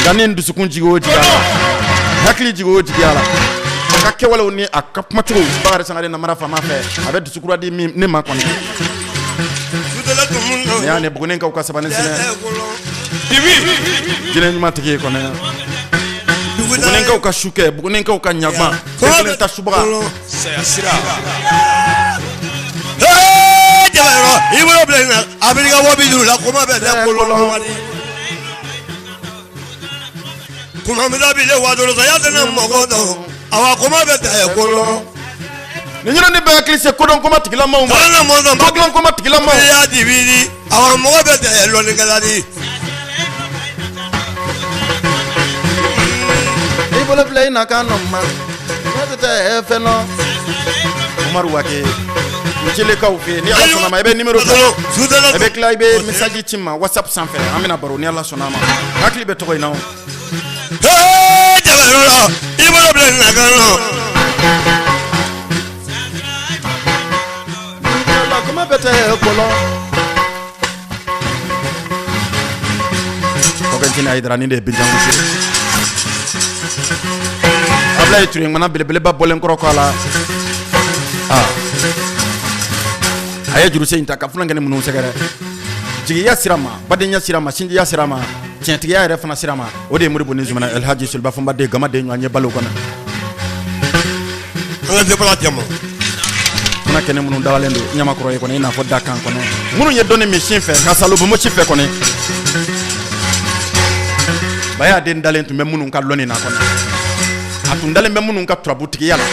nka ni n dusukun jigi o jigi a la, hakili jigi o jigi a la, a ka kɛwalew ni a ka kumacogo, Bakari Sangare namara faama fɛ, a bɛ dusukura di min ne ma kɔni. Nin y'a ne Bugunikaw ka sabani sɛnɛ jinɛ ɲuman tigi ye kɔni, Bugunikaw ka sukɛ, Bugunikaw ka ɲagba kelen ta subaga. Saya sira. Jabayɔrɔ i bolo bila nin na, a bɛ ka 50 la, kuma bɛ tɛ kolon. Kuma bɛ bi le wa duuru saya tɛna mɔgɔ dɔn, awa kuma bɛ tɛ kolon. Nin yɔrɔ ni bɛɛ hakili se kodɔn koma tigilamaw ma. Kalan mɔzɔn. Kodɔn koma tigilamaw. I y'a dibiri, awa mɔgɔ bɛ tɛ lɔnnikɛla di. I bolo bila i na kan nɔ ma ne tɛ fɛn nɔ. Umaru Wake Ncilekaw fɛ yen, ni Ala sɔnna ma, i bɛ numéro bila, i bɛ tila i bɛ message ci n ma WhatsApp sanfɛ, an bɛna baro ni Ala sɔnna a ma. Hakili bɛ tɔgɔ in na o. Jabayɔrɔ la i bolo bila nin na kan nɔ. Kuma bɛ tɛ kɔlɔn. Kɔkɛntini Hayidara nin de ye Binjan Gosi. Ablaye Ture ŋana belebeleba bɔlen kɔrɔ kɔ a la. Aa. A ye jurusen in ta ka funankɛnin minnu sɛgɛrɛ. Jigiya sira ma, badenya sira ma, sinjiya sira ma. Tiɲɛtigiya yɛrɛ fana sira ma, o de ye Modibo ni Zumana Elhaji Soliba Fɔnba den Gama den ɲɔgɔn ye balo kɔnɔ. An ka debala jama. Fana kɛnɛ minnu dagalen don ɲamakɔrɔ ye kɔnɔ, i n'a fɔ dakan kɔnɔ, minnu ye dɔnni min sin fɛ ka salobomosi fɛ kɔnɔ, Baya den dalen tun bɛ minnu ka lɔnni na kɔnɔ, a tun dalen bɛ minnu ka turabutigiya la,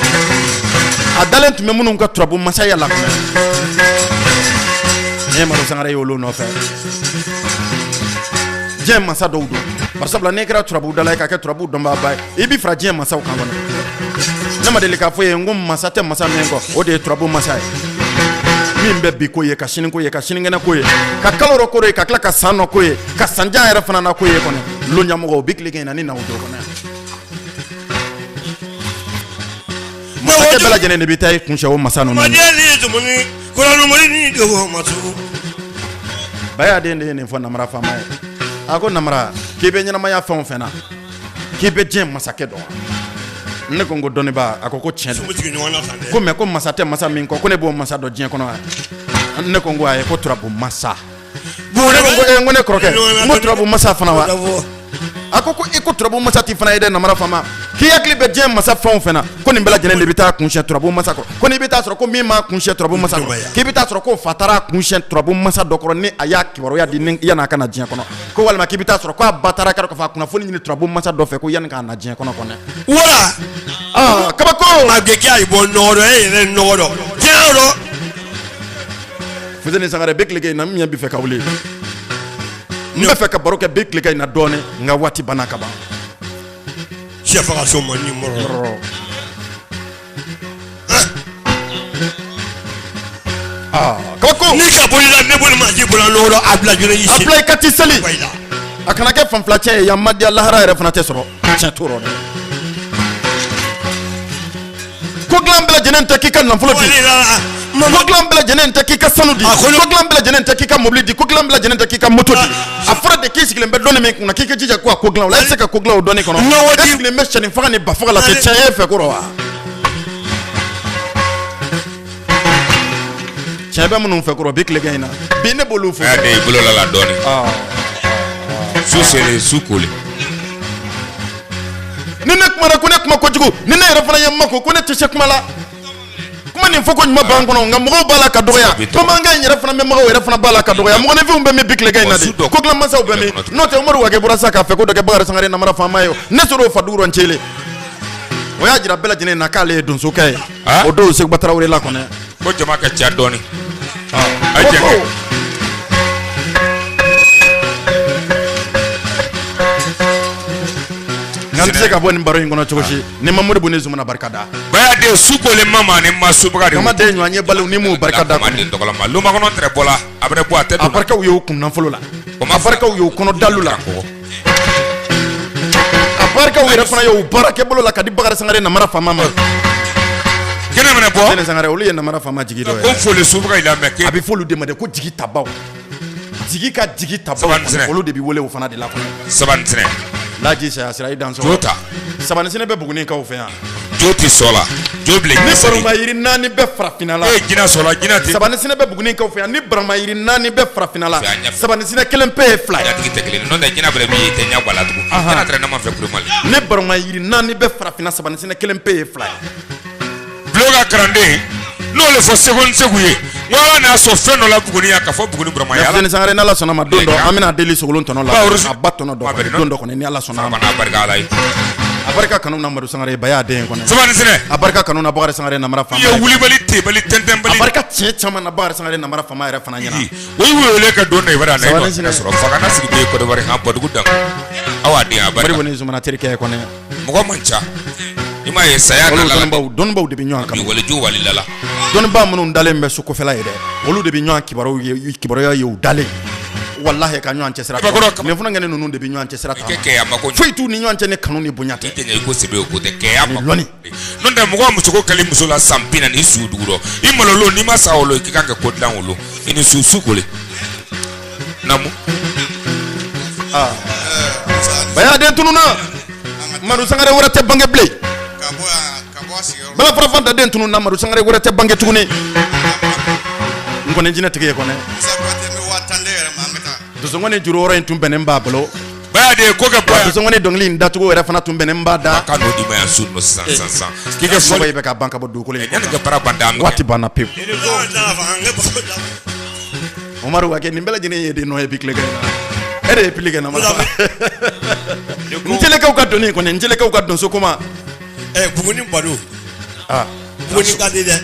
a dalen tun bɛ minnu ka turabu masaya la kɔnɔ, ne Madu Sangare ye olu nɔfɛ. Diɲɛ masa dɔw don, barisabula n'i kɛra turabudala ye ka kɛ turabu dɔnbaaba ye, i b'i fara diɲɛ masaw kan kɔnɔ. Ne ma deli k'a fɔ ye n ko masa tɛ masa min kɔ, o de ye turabu masa ye, min bɛ bi ko ye, ka sini ko ye, ka sinikɛnɛ ko ye, ka kalo rɔ ko ye, ka tila ka san nɔ ko ye, ka sanjan yɛrɛ fana na ko ye kɔnɔ. Lonɲamɔgɔw bi tile kɛ in na ni naw jɔ kɔnɔ, masakɛ bɛɛ lajɛlen de bɛ taa i kuncɛ o masa ninnu. Baya den de ye nin fɔ namara faama ye. A ko namara, k'i bɛ ɲɛnamaya fɛn o fɛn na, k'i bɛ diɲɛ masakɛ dɔn wa? Ne ko n ko dɔnnibaa. A ko ko tiɲɛ don, ko mɛ ko masa tɛ masa min kɔ, ko ne b'o masa dɔn diɲɛ kɔnɔ wa? Ne ko n ko ayi, ko turabu masa. Ne ko n ko ne kɔrɔkɛ, n ko turabu masa fana wa? A ko ko i ko turabu masa t'i fana ye dɛ namara faama, k'i hakili bɛ diɲɛ masa fɛn o fɛn na, ko nin bɛɛ lajɛlen de bɛ taa kuncɛ turabu masa kɔrɔ, ko n'i bɛ taa sɔrɔ ko min ma kuncɛ turabu masa kɔrɔ, k'i bɛ taa sɔrɔ ko fa taara kuncɛ turabu masa dɔ kɔrɔ ni a y'a kibaruya di ni yan'a ka na diɲɛ kɔnɔ, ko walima k'i bɛ taa sɔrɔ ko a ba taara k'a fɔ a kunnafoni ɲini turabu masa dɔ fɛ ko yanni k'a na diɲɛ kɔnɔ kɔnɛ. Wala. Aa kabako. A gɛgɛ a ye bɔ nɔgɔ dɔ, e yɛrɛ nɔgɔ dɔ diɲɛ dɔ. Fuseni Sangare bɛ tile kɛ in na, min bɛ fɛ ka wuli, n bɛ fɛ ka baro kɛ bi tile in na dɔɔnin, nka waati banna ka ban. Sɛ faga so man ni mɔrɔ. Kabako. Ni ka boli la, ne bolo ma ji bolo nɔgɔ dɔ, a bila joona i A bila i ka t'i seli, a kana kɛ fan fila cɛ ye, yan ma diya, lahara yɛrɛ fana tɛ sɔrɔ. Tiɲɛ t'o rɔ dɛ. Ko dilan bɛɛ lajɛlen tɛ k'i ka nafolo di, ko dilan bɛɛ lajɛlen tɛ k'i ka sanu di, ko dilan bɛɛ lajɛlen tɛ k'i ka mobili di, ko dilan bɛɛ lajɛlen tɛ k'i ka moto di. A fɔra de k'i sigilen bɛ dɔnni min kunna, k'i ka jija ko a ko dilan o la. E tɛ se ka ko dilan o dɔnni kɔnɔ, e sigilen bɛ sɛni faga ni ba faga la, tɛ tiɲɛ ye fɛ ko rɔ wa? Tiɲɛ bɛ minnu fɛ kɔrɔ bi tile in na bi, ne b'olu fo. A y'a den bolo la la dɔɔnin. Su selen, su kolen. Ni ne kumana ko ne kuma kojugu, ni ne yɛrɛ fana ye n mako ko ne tɛ se kuma la, kuma nin fɔ ko ɲuman b'an kɔnɔ, nka mɔgɔw b'a la ka dɔgɔya. Bamanankan in yɛrɛ fana mɛnbagaw yɛrɛ fana b'a la ka dɔgɔya. Mɔgɔninfinw bɛ min bi tile in na de, ko dilan masaw bɛ min? N'o tɛ, Umaru Wage bɔra sisan k'a fɛ ko dɔ kɛ Bakari Sangare namara faama ye. Ne sɔrɔ o fa dugu rɔ Ncele, o y'a jira bɛɛ lajɛlen na k'ale ye donsokɛ ye. O don Seguba Tarawele la kɔnɔ. Ko jama ka ca dɔɔnin. A ye jɛn kɛ. Nka n tɛ se ka bɔ nin baro in kɔnɔ cogo si ni ma Modibo ni Zumana barika da. Baya den su kolen ma maa ni ma subaga de. Kama den ɲɔgɔn ye baliw ni m'u barika da. Den tɔgɔla ma lumakɔnɔ tɛrɛ bɔla, a bɛ bɔ a tɛ don. A barikaw y'u kun nafolo la. A barikaw y'u kɔnɔ dalu la. A barikaw yɛrɛ fana y'u baarakɛ bolo la ka di Bakari Sangare namara faama ma. Kɛnɛ minɛ bɔ. Sene Sangare, olu ye namara faama jigi dɔ ye. Ko foli subaga i la mɛ. A bɛ f'olu de ma de ko jigi tabaw. Jigi ka jigi tabaw, olu de bɛ wele o fana de la. Sabaninsinɛ. Laji saya sira i dan sɔrɔ. Jo ta. Sabaninsinɛ bɛ Bugunikaw fɛ yan. Jo tɛ sɔ la. Jo bilen. Ni baramayiri naani bɛ farafinna la. E jinɛ sɔ la, jinɛ tɛ. Sabaninsinɛ bɛ Bugunikaw fɛ yan. Ni baramayiri naani bɛ farafinna la, sabaninsinɛ kelen pe ye fila ye. Tigi tɛ kelen, n'o tɛ jinɛ bɛrɛ min ye, i tɛ ɲɛ bɔ a la tugun. Jinɛ tɛrɛ ne ma fɛ kurumali. Ni baramayiri naani bɛ farafinna, sabaninsinɛ kelen pe ye fila ye. Bulon ka kalanden n'o le fɔ segu ni segu ye, n ko ala n'a sɔn fɛn dɔ la Buguni yan ka fɔ Buguni Burama ye. Fuseni Sangare, n'Ala sɔnna ma, don dɔ an bɛna deli sogolon tɔnɔ la, a ba tɔnɔ dɔ don dɔ kɔni, ni Ala sɔnna ma. A barika Ala ye. A barika kanu na Madu Sangare ba y'a den kɔnɔ. Sabaninsinɛ. A barika kanu na Bakari Sangare namara faama. I ye wulibali tebali tɛntɛnbali. A barika tiɲɛ caman na Bakari Sangare namara faama yɛrɛ fana ɲɛna. O ye wele ka don da i b'a sɔrɔ faga sigi bɛ Kɔdiwari kan bɔdugu dan aw a den a barika. Modibo ni Zumana terikɛ ye kɔnɛ. Mɔgɔ man ca, i m'a ye saya olu dɔnnibaw de bɛ ɲɔgɔn kan waliju walilala. Dɔnnibaa minnu dalen bɛ so kɔfɛla ye dɛ, olu de bɛ ɲɔgɔn kibaruyaw ye, kibaruya ye u dalen walahi ka ɲɔgɔn cɛsira. Nin funankɛnin ninnu de bɛ ɲɔgɔn cɛsira ta, foyi t'u ni ɲɔgɔn cɛ ni kanu ni bonya tɛ. I ko sɛbɛ o ko tɛ kɛya ma lɔnni. N'o tɛ mɔgɔ muso kɛlen muso la san 40 su dugu rɔ, i malolo n'i ma sa wolo, i kan ka ko dilan wolo i ni su su kole naamu. Baya den tununna, Madu Sangare wɛrɛ tɛ bange bilen. Bala Farafanta den tununna, Madu Sangare wɛrɛ tɛ bange tuguni. N kɔni jinɛ tigi ye kɔnɛ, dusukun ni juru wɔɔrɔ in tun bɛnnen b'a bolo. Baya de ko kɛ baya. Donsokɔni dɔnkili in dacogo yɛrɛ fana tun bɛnnen b'a da. Ka n'o di ma yan su nɔ sisan sisan sisan. K'i kɛ fɔli fɔli bɛ ka ban ka bɔ dugukolo in yanni ka baara ban da. Waati banna pewu. Umaru Wage nin bɛɛ lajɛlen ye de nɔ ye bi tilegan in na. E de ye pili kɛ na ma. N telekaw ka doni kɔni, n telekaw ka donso kuma. Buguni baro. Ah. Buguni ka di dɛ.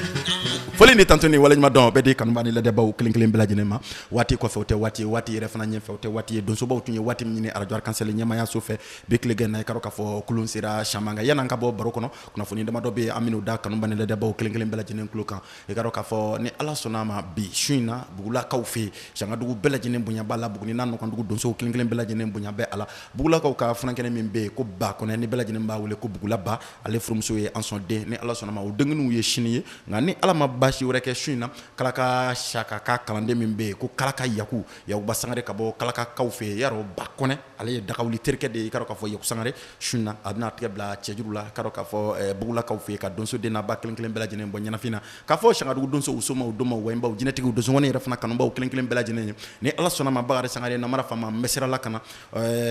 Foli ni tanto ni waleɲuman dɔn bɛɛ di kanuba ni lajɛbaw kelen kelen bɛɛ lajɛlen ma. Waati kɔfɛ o tɛ waati ye, waati yɛrɛ fana ɲɛfɛ o tɛ waati ye. Donsobaw tun ye waati min ɲini arajo Arc-en-Ciel ɲɛmayaso fɛ bi tilegan in na, i ka dɔn k'a fɔ kulun sera siaman kan. Yanni an ka bɔ baro kɔnɔ, kunnafoni damadɔ bɛ yen an bɛn'o da kanuba ni lajɛbaw kelen kelen bɛɛ lajɛlen tulo kan. I ka dɔn k'a fɔ ni Ala sɔnna a ma bi su in na Bugulakaw fɛ yen, Sangadugu bɛɛ lajɛlen bonya b'a la, Buguni n'a nɔkandugu donsow kelen kelen bɛɛ lajɛlen bonya bɛ a la. Bugulakaw ka funankɛnin min bɛ yen ko Ba Kɔnɛ, ni bɛɛ lajɛlen b'a wele ko Bugula Ba, ale furumuso ye an sɔn den. Ni Ala sɔnna ma o denkundiw ye sini ye, nka ni Ala ma baasi wɛrɛ kɛ su in na, Kalaka Saka ka kalanden min bɛ yen ko Kalaka Yaku, Yakuba Sangare ka bɔ Kalakakaw fɛ yen, yarɔ Ba Kɔnɛ ale ye dagawuli terikɛ de ye. I ka dɔn k'a fɔ Yaku Sangare su in na a bɛna tigɛ bila cɛjuru la, ka dɔn k'a fɔ Bugulakaw fɛ yen, ka donso den n'a ba kelen kelen bɛɛ lajɛlen bɔ ɲɛnafin na, k'a fɔ Sangadugu donsow, somaw, domaw, wayibaw, jinɛtigiw, donsokɔni yɛrɛ fana kanubaw kelen kelen bɛɛ lajɛlen ye. Ni Ala sɔnna ma Bakari Sangare namara faama n bɛ sira la ka na.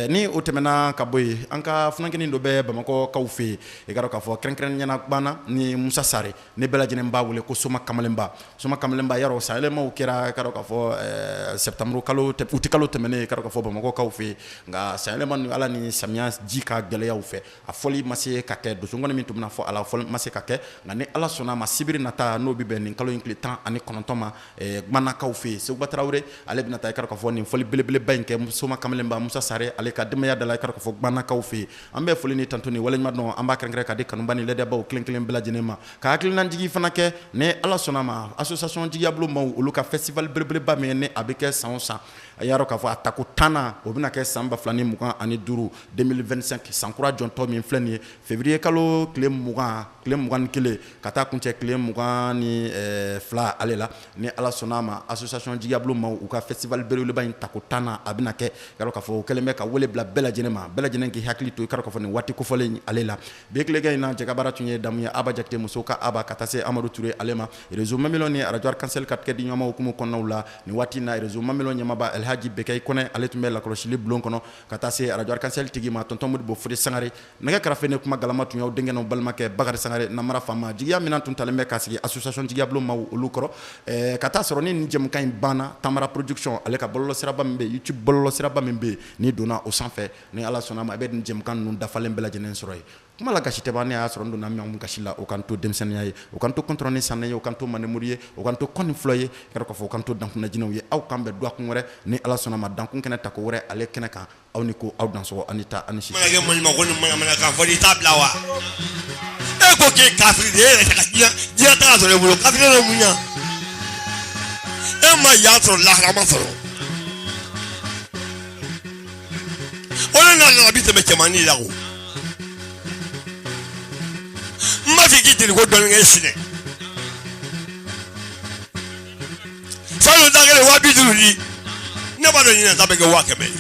Ni o tɛmɛna ka bɔ yen, an ka funankɛnin dɔ bɛ Bamakɔkaw fɛ yen, i ka dɔn k'a fɔ kɛrɛnkɛrɛnnenya banna ni Musa Sare, ni bɛɛ lajɛlen b'a wele ko Soma Kamalenba. Soma Kamalenba, yarɔ sanyɛlɛmaw kɛra, i ka dɔn k'a fɔ septembre kalo, août kalo tɛmɛnen, i ka dɔn k'a fɔ Bamakɔkaw fɛ yen. Nka sanyɛlɛma ni Ala ni samiya ji ka gɛlɛyaw fɛ, a fɔli ma se ka kɛ. Donsokɔni min tun bɛna fɔ a la, fɔli ma se ka kɛ. Nka ni Ala sɔnna a ma, sibiri nata n'o bɛ bɛn nin kalo in tile 19 ma, Gumanakaw fɛ yen, Seguba Tarawele ale bɛna taa, i ka dɔn k'a fɔ nin fɔli belebeleba in kɛ Soma Kamalenba Musa Sare ale ka denbaya da la, i ka dɔn k'a fɔ Gumanakaw fɛ yen. An bɛ foli ni tanto ni waleɲuman dɔn, an b'a kɛrɛnkɛrɛn ka di kanuba ni lajɛbaw kelen kelen bɛɛ lajɛlen ma, ka hakilinajigi fana kɛ. Ni Ala sɔnna a ma, association Jigiyabulon maaw olu ka festival belebeleba min ni a bɛ kɛ san o san, a y'a dɔn k'a fɔ a tako 10nan o bɛna kɛ san 2025, 2025, san kura jɔntɔ min filɛ nin ye, février kalo tile 20, tile 21 ka taa kuncɛ tile 22 ale la. Ni Ala sɔnna a ma, association Jigiyabulon maaw u ka festival belebeleba in tako 10nan a bɛna kɛ. I ka dɔn k'a fɔ o kɛlen bɛ ka wele bila bɛɛ lajɛlen ma, bɛɛ lajɛlen k'i hakili to, i ka dɔn k'a fɔ nin waati kofɔlen ale la. Bi tilegan in na, jɛkabaara tun ye damu ye Aba Jakite muso ka Aba ka taa se Amadu Ture ale ma. Réseau Mamelɔn ni arajo Arc-en-Ciel ka tigɛ di ɲɔgɔn ma hukumu kɔnɔnaw la. Nin waati in na, réseau Mamelɔn ɲɛmaaba Elhaji Bekayi Kɔnɛ ale tun bɛ lakɔlɔsili bulon kɔnɔ, ka taa se arajo Arc-en-Ciel tigi ma tonton Modibo Fode Sangare. Nɛgɛ karafe ni kuma galama tun y'aw denkɛ n'aw balimakɛ Bakari Sangare namara faama. Jigiya minɛn tun talen bɛ ka sigi association Jigiyabulon maaw olu kɔrɔ, ka taa sɔrɔ ni nin jɛmukan in banna, Tamara production ale ka bɔlɔlɔsiraba min bɛ yen, YouTube bɔlɔlɔsiraba min bɛ yen, n'i donna o sanfɛ, ni Ala sɔnna ma, i bɛ nin jɛmukan ninnu dafalen bɛɛ lajɛlen sɔrɔ yen. Kuma la gasi tɛ ban, ne y'a sɔrɔ n donna min gasi la, o kan to denmisɛnninya ye, o kan to kɔntɔrɔn ni sanɛ ye, o kan to mandemori ye, o kan to kɔni fila ye, i ka dɔn k'a fɔ o kan to dankunna jinɛw ye. Aw kan bɛn dɔgɔkun wɛrɛ ni Ala sɔnna ma, dankun kɛnɛ tako wɛrɛ ale kɛnɛ kan. Aw ni ko, aw dansɔgɔ, aw ni ta, aw ni si. Mana kɛ maɲuman ko ni manamanakan fɔ i t'a bila wa? E ko k'e kafiri de, e yɛrɛ ka diɲɛ taga sɔrɔ e bolo, kafiri yɛrɛ mun ɲa? E ma yan sɔrɔ, lahara ma sɔrɔ. O de n'a bi tɛmɛ cɛmannin la ko. N b'a fɛ k'i jeli ko dɔɔnin kɛ sinɛ. Salon ta kelen 50 000 di. Ne b'a dɔn ɲinan ta bɛ kɛ 100 000 ye.